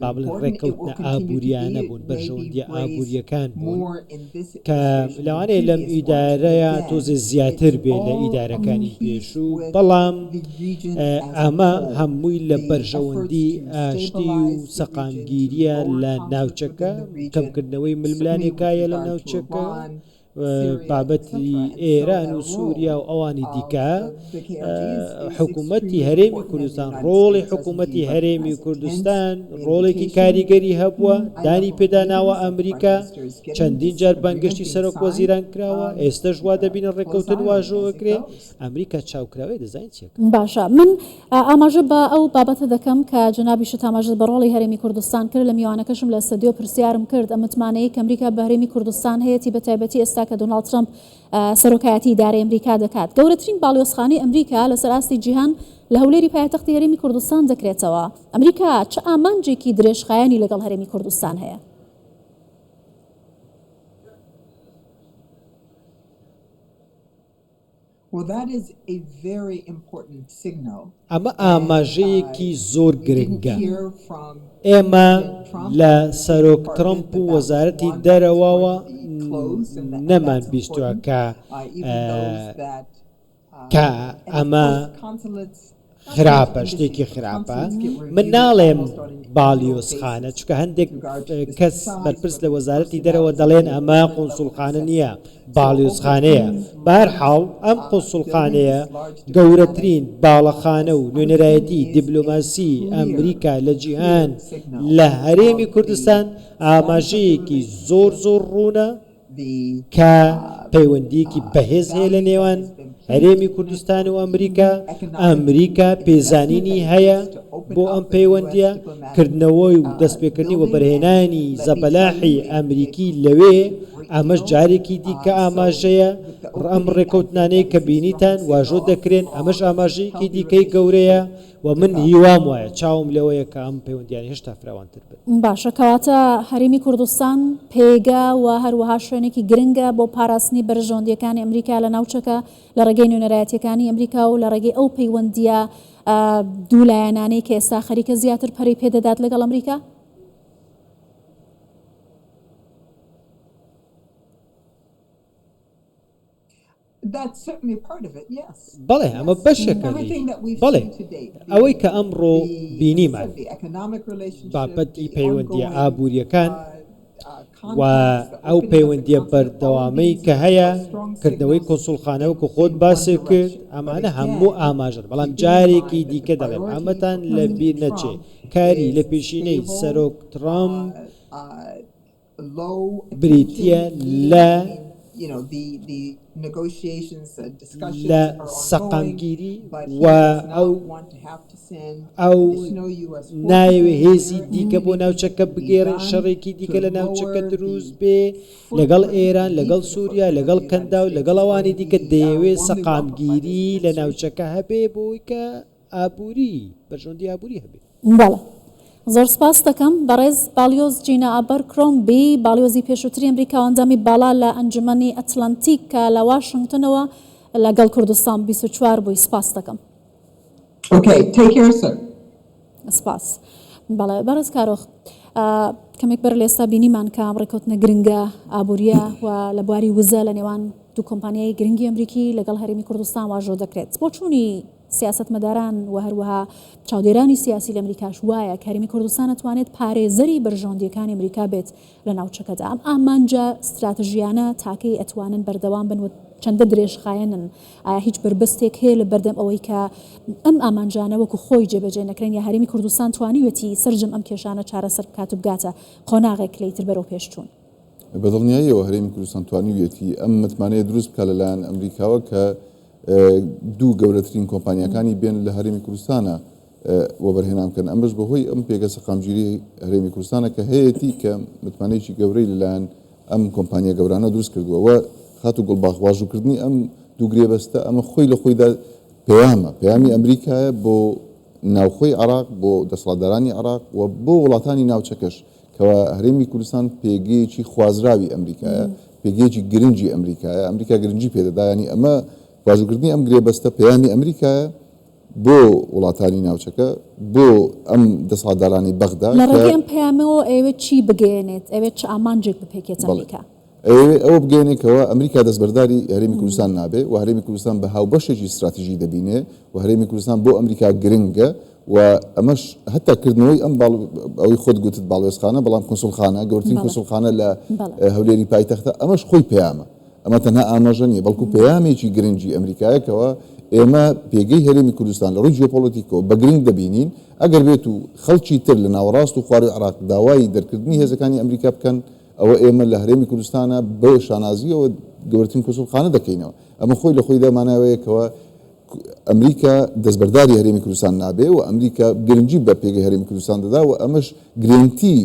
با بڵێین ڕێککەوتنە ئابوورییانە بوون، بەرژەوەندییە ئابوورییەکان بوون کە لەوانەیە لەم ئیدارەیە تۆزێ زیاتر بێ لە ئیدارەکانی پێشوو، بەڵام ئەمە هەمووی لە بەرژەوەندی ئاشتی و سەقامگیرییە لە ناوچەکە، کەمکردنەوەی ململانێکایە لە ناوچەکە. بابەتی ئێران و سووریا و ئەوانی دیکە، حکوومەتی هەرێمی کوردستان، ڕۆڵی حکوومەتی هەرێمی کوردستان ڕۆڵێکی کاریگەری هەبووە، دانی پێدا ناوە ئەمریکا، چەندین جار بانگهێشتی سەرۆکوەزیران کراوە، ئێستەش وا دەبینن ڕێککەوتن واژۆ ئەکرێ، ئەمریکا چاوکراوەیە دەزانین چی ئەکات.
باشە من ئاماژە بە ئەو بابەتە دەکەم کە جەنابیشت ئاماژەت بە ڕۆڵی هەرێمی کوردستان کرد، لە میوانەکەشم لە ستەدیۆ پرسیارم کرد ئەم متمانەیەی کە ئەمریکا بە هەرێمی کوردستان هەیەتی بە تایبەتی ئێستا کە دۆناڵد ترەمپ سەرۆکایەتی ئیدارەی ئەمریکا دەکات گەورەترین باڵیۆزخانەی ئەمریکا لەسەر ئاستی جیهان لە هەولێری پایتەختی هەرێمی کوردستان دەکرێتەوە ئەمریکا چ ئامانجێکی درێژخایەنی لەگەڵ هەرێمی کوردستان هەیە؟
ئەمە ئاماژەیەکی زۆر گرنگە. ئێمە لە سەرۆک ترەمپ و وەزارەتی دەرەوەوە نەمانبیستووە کە کە ئەمە خراپە، شتێکی خراپە، من ناڵێم باڵیۆزخانە، چونکە هەندێک کەس بەرپرس لە وەزارەتی دەرەوە دەڵێن ئەمە قونسوڵخانە نییە، باڵیۆزخانەیە. بەهەرحاڵ ئەم قونسوڵخانەیە گەورەترین باڵەخانە و نوێنەرایەتی دیبلۆماسی ئەمریکا لە جیهان لە هەرێمی کوردستان ئاماژەیەکی زۆر زۆر ڕوونە، کە پەیوەندییەکی بەهێز هەیە لە نێوان هەرێمی کوردستان و ئەمریکا، ئەمریکا پێزانینی هەیە بۆ ئەم پەیوەندییە، کردنەوەی و دەستپێکردنی وەبەرهێنانی زەبەلاحی ئەمریکی لەوێ، ئەمەش جارێکی دیکە ئاماژەیە، ئەم ڕێککەوتنانەی کە بینیتان واژۆ دەکرێن، ئەمەش ئاماژەیەکی دیکەی گەورەیە و من هیوام وایە، چاوم لەوەیە کە ئەم پەیوەندییانە هێشتا فراوانتر بن.
باشە کەواتە هەرێمی کوردستان پێگە و هەروەها شوێنێکی گرنگە بۆ پاراستنی بەرژەوەندییەکانی ئەمریکا لە ناوچەکە لە ڕێگەی نوێنەرایەتییەکانی ئەمریکا و لە ڕێگەی ئەو پەیوەندییە دوولایەنانەی کە ئێستا خەریکە زیاتر پەرەی پێدەدات لەگەڵ ئەمریکا؟
بەڵێ ئەمە بەشێکە لێی. بەڵێ ئەوەی کە ئەمڕۆ بینیمان بابەتی پەیوەندییە ئابوورییەکان و ئەو پەیوەندییە بەردەوامەی کە هەیە، کردنەوەی کونسوڵخانە وەکو خۆت باست کرد، ئەمانە هەموو ئاماژەن، بەڵام جارێکی دیکە دەڵێم ئەمەتان لەبیر نەچێ کاری لەپێشینەی سەرۆک ترەمپ بریتییە لە. لە سەقامگیری و ئەو ئەو نایەوێ هێزی دیکە بۆ ناوچەکە بگێڕێ، شەڕێکی دیکە لە ناوچەکە دروست بێ لەگەڵ ئێران، لەگەڵ سووریا، لەگەڵ کەنداو، لەگەڵ ئەوانی دیکە دەیەوێ سەقامگیری لە ناوچەکە هەبێ بۆی کە ئابووری، بەرژەوەندی ئابووری هەبێ.
بەڵێ. زۆر سپاست دەکەم بەڕێز باڵیۆز جینا ئابەرکرۆمبی، باڵیۆزی پێشووتری ئەمریکا و ئەندامی باڵا لە ئەنجومەنی ئەتلەنتیک کە لە واشنگتنەوە لەگەڵ کوردستان 24 بووی. سپاست دەکەم.
Okay, take care sir.
سپاس. بەڵێ بەڕێز کارۆخ کەمێک بەر لە ئێستا بینیمان کە ئەم ڕێککەوتنە گرنگە ئابووریە و لە بواری وزە لە نێوان دوو کۆمپانیای گرنگی ئەمریکی لەگەڵ هەرێمی کوردستان واژۆ دەکرێت. بۆچوونی سیاسەتمەداران و هەروەها چاودێرانی سیاسی لە ئەمریکاش وایە کە هەرێمی کوردستان ئەتوانێت پارێزەری بەرژەوەندییەکانی ئەمریکا بێت لە ناوچەکەدا. ئەم ئامانجە ستراتژییانە تاکەی ئەتوانن بەردەوام بن و چەندە درێژخایەنن؟ ئایا هیچ بەربەستێک هەیە لە بەردەم ئەوەی کە ئەم ئامانجانە وەکو خۆی جێبەجێ نەکرێن یا هەرێمی کوردستان توانیوێتی سەرجەم ئەم کێشانە چارەسەر بکات و بگاتە قۆناغێک لە ئیتر بەرەو پێش چوون؟
بە دڵنیاییەوە هەرێمی کوردستان توانیویەتی ئەم متمانەیە دروست بکات لەلایەن ئەمریکاوە کە دوو گەورەترین کۆمپانیاکانی بێن لە هەرێمی کوردستانە وەبەرهێنان بکەن، ئەمەش بەهۆی ئەم پێگە سەقامگیری هەرێمی کوردستانە کە هەیەتی کە متمانەیەکی گەورەی لەلایەن ئەم کۆمپانیا گەورانە دروست کردووە و خاتوو گوڵباخ واژووکردنی ئەم دوو گرێبەستە ئەمە خۆی لە خۆیدا پەیامە، پەیامی ئەمریکایە بۆ ناوخۆی عێراق، بۆ دەسەڵاتدارانی عێراق و بۆ وڵاتانی ناوچەکەش کەوا هەرێمی کوردستان پێگەیەکی خوازراوی ئەمریکایە، پێگەیەکی گرنگی ئەمریکایە، ئەمریکا گرنگی پێدەدا، یانی ئەمە واژووکردنی ئەم گرێبەستە پەیامی ئەمریکایە بۆ وڵاتانی ناوچەکە، بۆ ئەم دەسەڵاتدارانی بەغدا
لە ڕێگەی ئەم پەیامەوە ئەیەوێت چی بگەیەنێت؟ ئەیەوێت چ ئامانجێک بپێکێت ئەمریکا؟
ئەیەوێت ئەوە بگەیەنێت کەوا ئەمریکا دەستبەرداری هەرێمی کوردستان نابێ و هەرێمی کوردستان بە هاوبەشێکی ستراتیژی دەبینێ و هەرێمی کوردستان بۆ ئەمریکا گرنگە و ئەمەش هەتا کردنەوەی ئەم باڵ ئەوەی خۆت گوتت باڵوێزخانە بەڵام کونسوڵخانە گەورترین کونسوڵخانە لە هەولێری پایتەختە ئەمەش خۆی پەیامە ئەمە تەنها ئاماژە نییە بەڵکو پەیامێکی گرنگی ئەمریکایە کەوا ئێمە پێگەی هەرێمی کوردستان لە ڕووی جیۆپۆلەتیکەوە بە گرنگ دەبینین ئەگەر بێت و خەڵکی تر لە ناوەڕاست و خواروی عێراق داوای دەرکردنی هێزەکانی ئەمریکا بکەن ئەوە ئێمە لە هەرێمی کوردستانە بە شانازییەوە گەورەترین کونسوڵخانە دەکەینەوە. ئەمە خۆی لە خۆیدا مانای ئەوەیە کەوا ئەمریکا دەستبەرداری هەرێمی کوردستان نابێ و ئەمریکا گرنگی بە پێگەی هەرێمی کوردستان دەدا و ئەمەش گرێنتی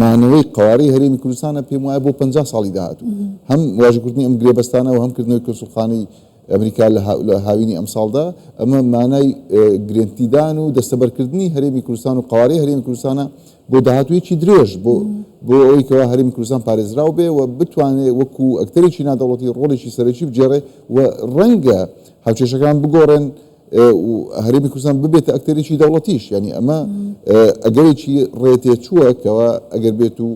مانەوەی قەوارەی هەرێمی کوردستانە پێم وایە بۆ 50 ساڵی داهاتوو هەم واژووکردنی ئەم گرێبەستانە و هەم کردنەوەی کونسوڵخانەی ئەمریکا لە هاوینی ئەمساڵدا، ئەمە مانای گرێنتیدان و دەستەبەرکردنی هەرێمی کوردستان و قەوارەی هەرێمی کوردستانە بۆ داهاتوویەکی درێژ بۆ بۆ ئەوەی کەوا هەرێمی کوردستان پارێزراو بێ و بتوانێ وەکو ئەکتەرێکی نادەوڵەتی ڕۆڵێکی سەرەکی بگێڕێ و ڕەنگە هاوکێشەکان بگۆڕێن و هەرێمی کوردستان ببێتە ئەکتەرێکی دەوڵەتیش یانی ئەمە ئەگەرێکی ڕێتێچووە کەوا ئەگەر بێت و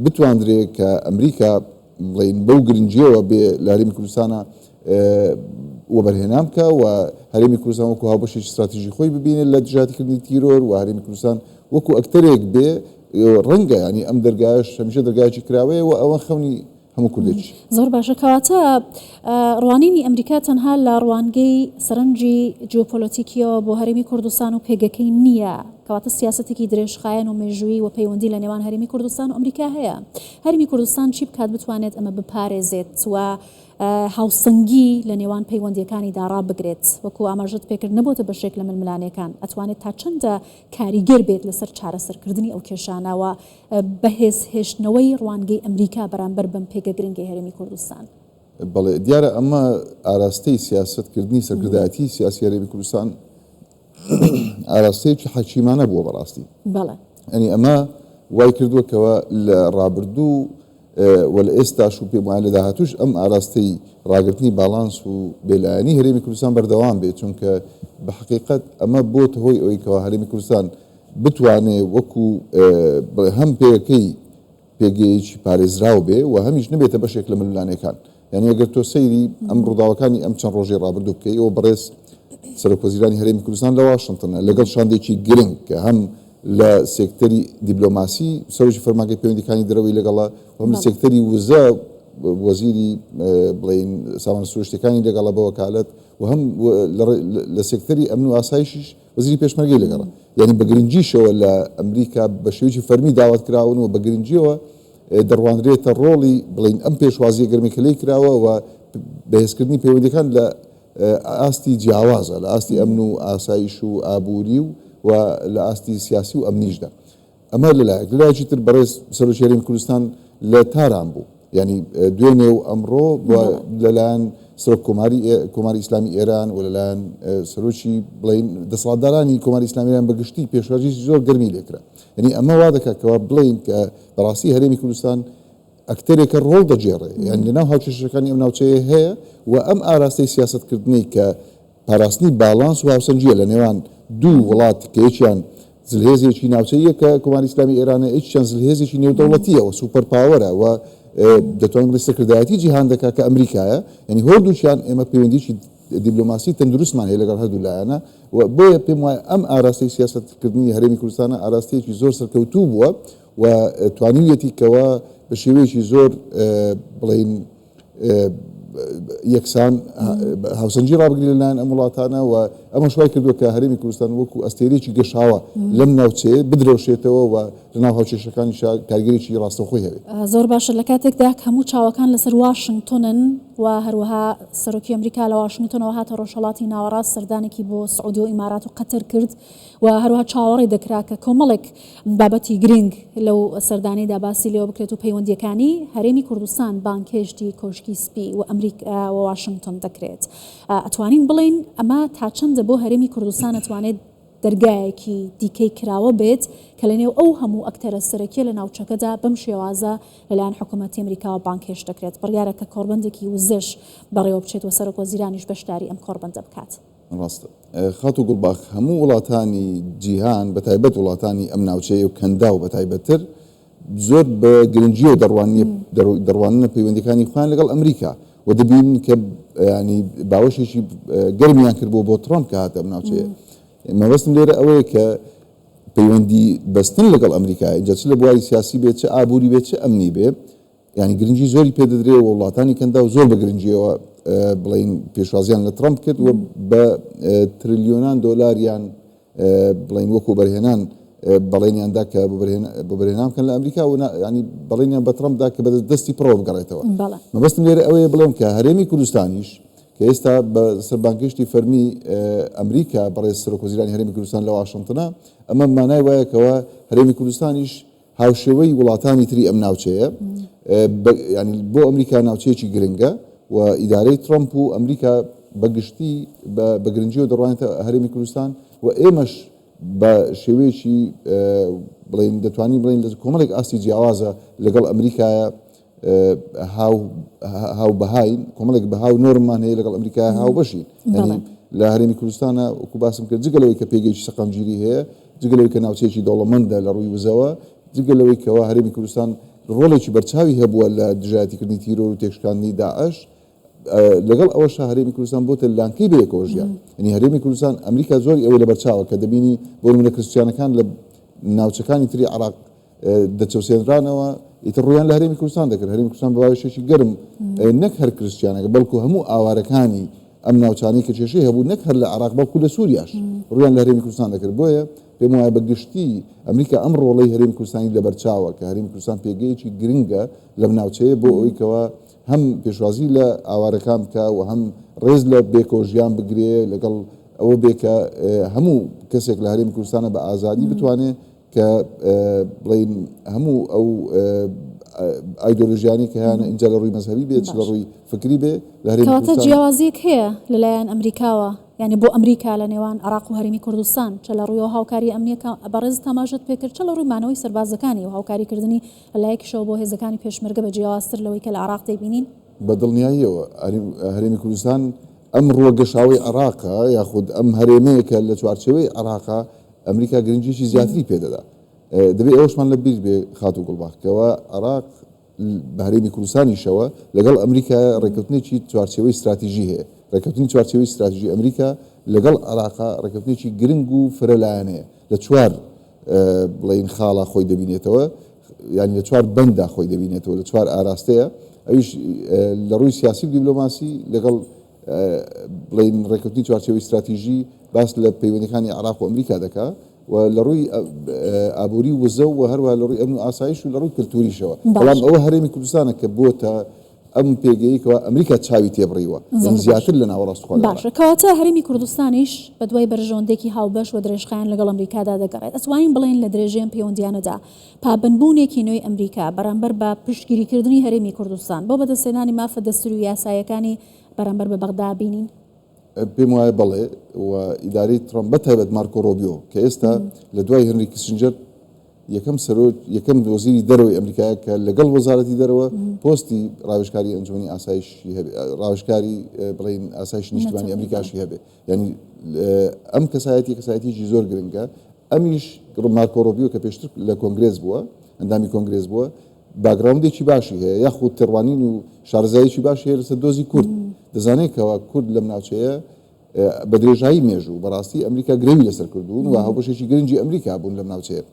بتواندرێ کە ئەمریکا بڵێین بەو گرنگیەوە بێ لە هەرێمی کوردستانە وەبەرهێنان بکە و هەرێمی کوردستان وەکو هاوبەشێکی ستراتیژی خۆی ببینێت لە دژایەتیکردنی تیرۆر و هەرێمی کوردستان وەکو ئەکتەرێک بێ ڕەنگە ینی ئەم دەرگایش هەمیشە دەرگایەکی کراوەیە و ئەوە خەونی هەموو کوردێکی.
زۆر باشە کەواتە ڕوانینی ئەمریکا تەنها لە ڕوانگەی سەرنجی جیۆپۆلۆتیکیەوە بۆ هەرێمی کوردستان و پێگەکەی نییە کەواتە سیاسەتێکی درێژخایەن و مێژوویی و پەیوەندی لە نێوان هەرێمی کوردستان و ئەمریکا هەیە. هەرێمی کوردستان چی بکات بتوانێت ئەمە بپارێزێت و هاوسەنگی لە نێوان پەیوەندییەکانیدا ڕابگرێت؟ وەکو ئاماژەت پێکرد نەبۆتە بەشێک لە ململانێکان، ئەتوانێت تا چەندە کاریگەر بێت لەسەر چارەسەرکردنی ئەو کێشانە و بەهێز هێشتنەوەی ڕوانگەی ئەمریکا بەرامبەر بەم پێگە گرنگەی هەرێمی کوردستان؟
بەڵێ دیارە ئەمە ئاراستەی سیاسەت کردنی سەرکردایەتی سیاسی هەرێمی کوردستان ئاراستەیەکی حەکیمانە بووە بەڕاستی.
بەڵێ.
یانی ئەمە وای کردووە کەوا لە ڕابردوو و لە ئێستاش و پێم وایە لە داهاتووش ئەم ئاراستەی ڕاگرتنی باڵانس و بێلایەنی هەرێمی کوردستان بەردەوام بێت چونکە بە حەقیقەت ئەمە بۆتە هۆی ئەوەی کەوا هەرێمی کوردستان بتوانێ وەکو بڵێ هەم پێگەکەی پێگەیەکی پارێزراو بێ و هەمیش نەبێتە بەشێک لە ململانێکان. یانی ئەگەر تۆ سەیری ئەم ڕووداوەکانی ئەم چەند ڕۆژەی ڕابردوو بکەی، ئەوە بەڕێز سەرۆکوەزیرانی هەرێمی کوردستان لە واشنتنە لەگەڵ شاندێکی گرنگ کە هەم لە سێکتەری دیبلۆماسی سەرۆکی فەرمانگەی پەیوەندیەکانی دەرەوەی لەگەڵە و هەم لە سێکتەری وزە وەزیری بڵێین سامانە سروشتیەکانی لەگەڵە بە وەکالەت و هەم لە سێکتەری ئەمن و ئاسایشیش وەزیری پێشمەرگەی لەگەڵە. یانی بە گرنگیشەوە لە ئەمریکا بە شێوەیەکی فەرمی داوەت کراون و بە گرنگیەوە. دەڕوانرێتە ڕۆڵی بڵێین ئەم پێشوازییە گەرمەی کە لێی کراوە و بەهێزکردنی پەیوەندییەکان لە ئاستی جیاوازە، لە ئاستی ئەمن و ئاسایش و ئابووری و و لە ئاستی سیاسی و ئەمنیشدا. ئەمە لە لایەک، لە لایەکی تر بەڕێز سەرۆکی هەرێمی کوردستان لە تاران بوو، یانی دوێنێ و ئەمڕۆ و لەلایەن سەرۆک کۆماری کۆماری ئیسلامی ئێران و لەلایەن سەرۆکی بڵێین دەسەڵاتدارانی کۆماری ئیسلامی ئێران بە گشتی پێشوازیی زۆر گەرمی لێکرا. یانی ئەمە وا دەکات کەوا بڵێین کە بەڕاستی هەرێمی کوردستان ئەکتەرێکە ڕۆڵ دەگێڕێ، یانی لەناو هاوکێشەکانی ئەم ناوچەیە هەیە و ئەم ئاراستەی سیاسەتکردنەی کە پاراستنی باڵانس و هاوسەنگییە لە نێوان دوو وڵات کە یەکیان زلهێزێکی ناوچەییە کە کۆماری ئیسلامی ئێرانە، یەکیان زلهێزێکی نێودەوڵەتییە و super power ە و دەتوانین بڵێین سەرکردایەتی جیهان دەکات کە ئەمریکایە، یانی هەردووکیان ئێمە پەیوەندیی دیبلۆماسی تەندروستمان هەیە لەگەڵ هەردوو لایەنە و بۆیە پێم وایە ئەم ئاراستەی سیاسەتکردنی هەرێمی کوردستانە ئاراستەیەکی زۆر سەرکەوتوو بووە و توانیویەتی کەوا بە شێوەیەکی زۆر بڵێین یەکسان هاوسەنگی ڕابگری لەلایەن ئەم وڵاتانە و ئەمەش وای کردووە کە هەرێمی کوردستان وەکو ئەستێرەیەکی گەشاوە لەم ناوچەیە بدرەوشێتەوە و لەناو هاوکێشەکانیشا کاریگەریی ڕاستەوخۆی هەبێت.
زۆر باشە لە کاتێکدا هەموو چاوەکان لەسەر واشنگتۆنن و هەروەها سەرۆکی ئەمریکا لە واشنگتۆنەوە هاتە ڕۆژهەڵاتی ناوەڕاست سەردانێکی بۆ سعودیە و ئیمارات و قەتەر کرد و هەروەها چاوەڕێ دەکرا کە کۆمەڵێک بابەتی گرنگ لەو سەردانەیدا باسی لێوە بکرێت و پەیوەندییەکانی هەرێمی کوردستان بانگهێشتی کۆشکی سپی و ئەمریکا و واشنگتۆن دەکرێت. ئەتوانین بڵێین ئەمە تا چەندە بۆ هەرێمی کوردستان ئەتوانێت دەرگایەکی دیکەی کراوە بێت کە لەنێو ئەو هەموو ئەکتەرە سەرەکیە لە ناوچەکەدا بەم شێوازە لەلایەن حکوومەتی ئەمریکاوە بانگهێشت دەکرێت. بڕیارە کە کۆڕبەندێکی وزەش بەڕێوەبچێت و سەرۆکوەزیرانیش بەشداری ئەم کۆڕبەندە بکات.
ڕاستە خاتوو گوڵباخ، هەموو وڵاتانی جیهان بە تایبەت وڵاتانی ئەم ناوچەیە و کەنداو بە تایبەتتر زۆر بە گرنگیەوە دەڕواننە پەیوەندیەکانی خۆیان لەگەڵ ئەمریکا و دەبینن کە ینی باوەشێکی گەرمیان کرد بۆ ترامپ کە هاتە ئەم ناوچەیە. مەبەستم لێرە ئەوەیە کە پەیوەندی بەستن لەگەڵ ئەمریکا ئینجا چ لە بواری سیاسی بێت چ ئابووری بێت چ ئەمنی بێ یانی گرنگی زۆری پێ دەدرێ و وڵاتانی کەنداو زۆر بە گرنگیەوە بڵێین پێشوازیان لە ترەمپ کرد و بە ترلیۆنان دۆلاریان بڵێین وەکو بەرهێنان بەڵێنیان دا کە بەبەرهێنان بکەن لە ئەمریکا و ینی بەڵێنیان بە ترەمپ دا کە بە دەستی پڕەوە بگەڕێتەوە. مەبەستم لێرە ئەوەیە بڵێم کە هەرێمی کوردستانیش کە ئێستا بە سەر بانگهێشتی فەرمی ئەمریکا بەڕێز سەرۆکوەزیرانی هەرێمی کوردستان لە واشنتنە، ئەمە مانای وایە کەوا هەرێمی کوردستانیش هاوشێوەی وڵاتانی تری ئەم ناوچەیە یانی بۆ ئەمریکا ناوچەیەکی گرنگە و ئیدارەی ترەمپ و ئەمریکا بە گشتی بە گرنگیەوە دەڕوانێتە هەرێمی کوردستان و ئێمەش بە شێوەیەکی بڵێین دەتوانین بڵێین لە کۆمەڵێک ئاستی جیاوازە لەگەڵ ئەمریکایە هاو هاوبەهاین، کۆمەڵێک بەها و نۆرممان هەیە لەگەڵ ئەمریکا هاوبەشین. یانی لە هەرێمی کوردستانە وەکو باسم کرد جگە لەوەی کە پێگەیەکی سەقامگیری هەیە، جگە لەوەی کە ناوچەیەکی دەوڵەمەندە لە ڕووی وزەوە، جگە لەوەی کەوا هەرێمی کوردستان ڕۆڵێکی بەرچاوی هەبووە لە دژایەتیکردنی تیرۆر و تێکشکاندنی داعش، لەگەڵ ئەوەشا هەرێمی کوردستان بۆتە لانکەی بەیەکەوە ژیان. یانی هەرێمی کوردستان ئەمریکا زۆری ئەوەی لەبەرچاوە کە دەبینی بۆ نموونە کریستیانەکان لە ناوچەکانی تری عێراق دەچەوسێنرانەوە، ئیتر ڕوویان لە هەرێمی کوردستان دەکرد، هەرێمی کوردستان بە باوەشێکی گەرم نەک هەر کریستیانەکە بەڵکو هەموو ئاوارەکانی ئەم ناوچانەی کە کێشەی هەبوو نەک هەر لە عێراق بەڵکو لە سووریاش ڕوویان لە هەرێمی کوردستان دەکرد، بۆیە پێم وایە بە گشتی ئەمریکا ئەم ڕۆڵەی هەرێمی کوردستانی لەبەرچاوە کە هەرێمی کوردستان پێگەیەکی گرنگە لەم ناوچەیە بۆ ئەوەی کەوا هەم پێشوازی لە ئاوارەکان بکا و هەم ڕێز لە بێکەوە ژیان بگرێ لەگەڵ ئەوە بێ کە هەموو کەسێک لە هەرێمی کوردستانە بە ئازادی بتوانێ کە بڵێین هەموو ئەو ئایدۆلۆژیانەی کە هەیانە ئینجا لە ڕووی مەزهەبی بێ چ لە ڕووی فکری بێ لە هەرێمی
کەواتە کوردستان. جیاوازییەک هەیە لەلایەن ئەمریکاوە یانی بۆ ئەمریکا لە نێوان عێراق و هەرێمی کوردستان چە لە ڕووی ئەو هاوکارییە ئەمنییە کە بەڕێزت ئاماژەت پێ کرد چە لە ڕووی مانەوەی سەربازەکانی و هاوکاریکردنی لە لایەکیشەوە بۆ هێزەکانی پێشمەرگە بە جیاوازتر لەوەی کە لە عێراق دەیبینین؟
بە دڵنیاییەوە هەرێمی کوردستان ئەم ڕووە گەشاوەی عێراقە یاخود ئەم هەرێمەیە کە لە چوارچێوەی عێراقە ئەمریکا گرنگیی زیاتری پێ دەدا. دەبێ ئەوەشمان لە بیر بێ خاتوو گوڵباخ کەوا عێراق بە هەرێمی کوردستانیشەوە لەگەڵ ئەمریکا ڕێککەوتنێکی چوارچێوەی ستراتیژی هەیە. ڕێککەوتنی چوارچێوەی ستراتیژی ئەمریکا لەگەڵ عێراقا ڕێککەوتنێکی گرنگ و فرەلایەنەیە لە چوار بڵێین خاڵا خۆی دەبینێتەوە یانی لە چوار بەندا خۆی دەبینێتەوە لە چوار ئاراستەیە ئەویش لە ڕووی سیاسی و دیبلۆماسی لەگەڵ بڵێین ڕێککەوتنی چوارچێوەی ستراتیژی باس لە پەیوەندیەکانی عێراق و ئەمریکا دەکا. و لە ڕووی ئابووری و وزە و هەروەها لە ڕووی ئەمن و ئاسایش و لە ڕووی کلتوریشەوە. بەڵام
باشە.
ئەوە هەرێمی کوردستانە کە بۆتە ئەم پێگەیەی کەوا ئەمریکا چاوی تێبڕیوە،
زۆر
یانی
باشە.
زیاتر لە ناوەڕاست و خوار
باشە.
عێراق.
کەواتە هەرێمی کوردستانیش بە دوای بەرژەوەندێکی هاوبەش و درێژخایەن لەگەڵ ئەمریکادا دەگەڕێت. ئەتوانین بڵێین لە درێژەی ئەم پەیوەندییانەدا پابەندبوونێکی نوێی ئەمریکا بەرامبەر بە پشتگیریکردنی هەرێمی کوردستان بۆ بەدەستهێنانی مافە دەستوری و یاساییەکانی بەرامبەر بە بەغدا بینین؟
پێم وایە بەڵێ و ئیدارەی ترەمپ بە تایبەت مارکۆ ڕۆبیۆ کە ئێستا لە دوای هێنری کیسنجەر یەکەم سەرۆک یەکەم وەزیری دەرەوەی ئەمریکایە کە لەگەڵ وەزارەتی دەرەوە پۆستی ڕاوێژکاری ئەنجومەنی ئاسایشی هەبێ ڕاوێژکاری بڵێین ئاسایشی نیشتمانی ئەمریکاشی هەبێ یعنی ئەم کەسایەتی کەسایەتیی زۆر گرنگە ئەمیش مارکۆ ڕۆبیۆ کە پێشتر لە کۆنگرێس بووە ئەندامی کۆنگرێس بووە background ێکی باشی هەیە یاخود تێڕوانین و شارەزاییەکی باشی هەیە لەسەر دۆزی کورد، دەزانێت کەوا کورد لەم ناوچەیە بە درێژایی مێژوو بەڕاستی ئەمریکا گرەوی لەسەر کردوون و هاوبەشێکی گرنگی ئەمریکا بوون لەم ناوچەیە.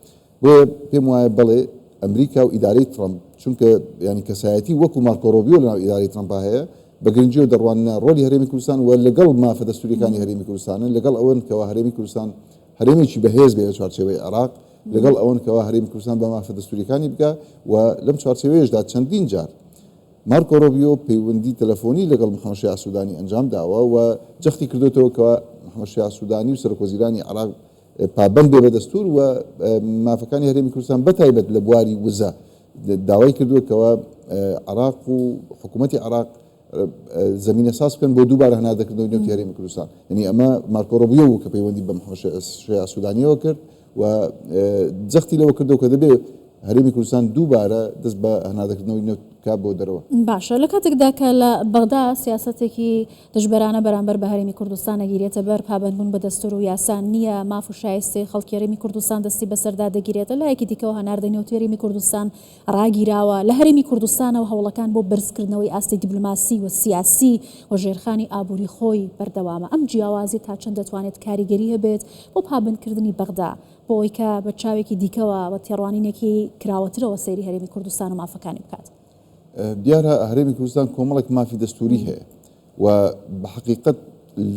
بۆیە پێم وایە بەڵێ ئەمریکا و ئیدارەی ترەمپ چونکە یانی کەسایەتی وەکو مارکۆ ڕۆبیۆ لەناو ئیدارەی ترەمپا هەیە بە گرنگیەوە دەڕواننە ڕۆلی هەرێمی کوردستان و لەگەڵ مافە دەستوریەکانی هەرێمی کوردستانن لەگەڵ ئەوەن کەوا هەرێمی کوردستان هەرێمێکی بەهێز بێ لە چوارچێوەی عێراق لەگەڵ ئەوەن کەوا هەرێمی کوردستان بە مافە دەستوریەکانی بگا و لەم چوارچێوەیەشدا چەندین جار مارکۆ ڕۆبیۆ پەیوەندی تەلەفۆنی لەگەڵ محەمەد شیاع سودانی ئەنجام داوە و جەختی کردۆتەوە کەوا محەمەد شیاع سودانی و سەرۆکوەزیرانی عێراق پابەند بێ بە دەستور و مافەکانی هەرێمی کوردستان بەتایبەت لە بواری وزە داوای کردووە کەوا عێراق و حکوومەتی عێراق زەمینە ساز بکەن بۆ دووبارە هەناردەکردنەوەی نەوتی هەرێمی کوردستان. یعنی ئەمە مارکۆ ڕۆبیۆ بوو کە پەیوەندی بە محەمەد شیاع سودانیەوە کرد و جەختی لەوە کردەوە کە دەبێ هەرێمی کوردستان دووبارە دەست بە هەناردەکردنەوەی نەوت بکات بۆ دەرەوە.
باشە لە کاتێکدا کە لە بەغدا سیاسەتێکی دژبەرانە بەرامبەر بە هەرێمی کوردستان ئەگیرێتە بەر، پابەندبوون بە دەستوور و یاسا نییە، ماف و شایستەی خەڵکی هەرێمی کوردستان دەستی بەسەردا دەگیرێت، لە لایەکی دیکەوە هەناردەی نەوتی هەرێمی کوردستان ڕاگیراوە، لە هەرێمی کوردستانەوە هەوڵەکان بۆ بەرزکردنەوەی ئاستی دیبلۆماسی و سیاسی و ژێرخانی ئابووری خۆی بەردەوامە، ئەم جیاوازیە تا چەند دەتوانێت کاریگەری هەبێت بۆ پابەندکردنی بەغدا بۆ ئەوەی کە بە چاوێکی دیکەوە و تێڕوانینێکی کراوەترەوە سەیری هەرێمی کوردستان و مافەکانی بکات؟
دیارە هەرێمی کوردستان کۆمەڵێک مافی دەستووری هەیە و بە حەقیقەت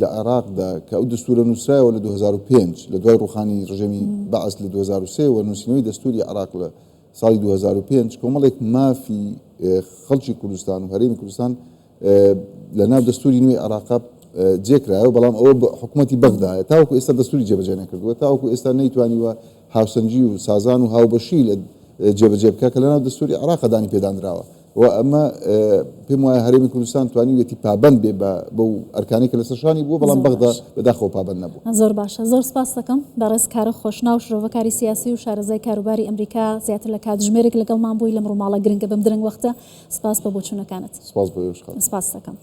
لە عێراقدا کە ئەو دەستوورە نووسرایەوە لە 2005 لە دوای ڕووخانی ڕژێمی بەعس لە 2003 و نووسینەوەی دەستووری عێراق لە ساڵی 2005 کۆمەڵێک مافی خەڵکی کوردستان و هەرێمی کوردستان لە ناو دەستوری نوێی عێراقا جێکرایەوە، بەڵام ئەوە حکوومەتی بەغدایە تاوەکو ئێستا دەستوری جێبەجێ نەکردووە، تاوەکو ئێستا نەیتوانیوە هاوسەنگی و سازان و هاوبەشی لە جێبەجێ بکات کە لەناو دەستوری عێراقا دانی پێدانراوە و ئەمە پێم وایە هەرێمی کوردستان توانیویەتی پابەند بێ بەو ئەرکانەی کە لەسەر شانی بووە، بەڵام بەغدا بەداخەوە پابەند نەبووە.
زۆر باشە زۆر سپاست دەکەم بەڕێز کارۆخ خۆشناو شرۆڤەکاری سیاسی و شارەزای کاروباری ئەمریکا زیاتر لە کاتژمێرێک لەگەڵمان بووی لەم ڕووماڵە گرنگە بەم درەنگ وەختە سپاس بۆ بۆچوونەکانت.
سپاس بۆ ئێوەش خاتوو.
سپاست دەکەم.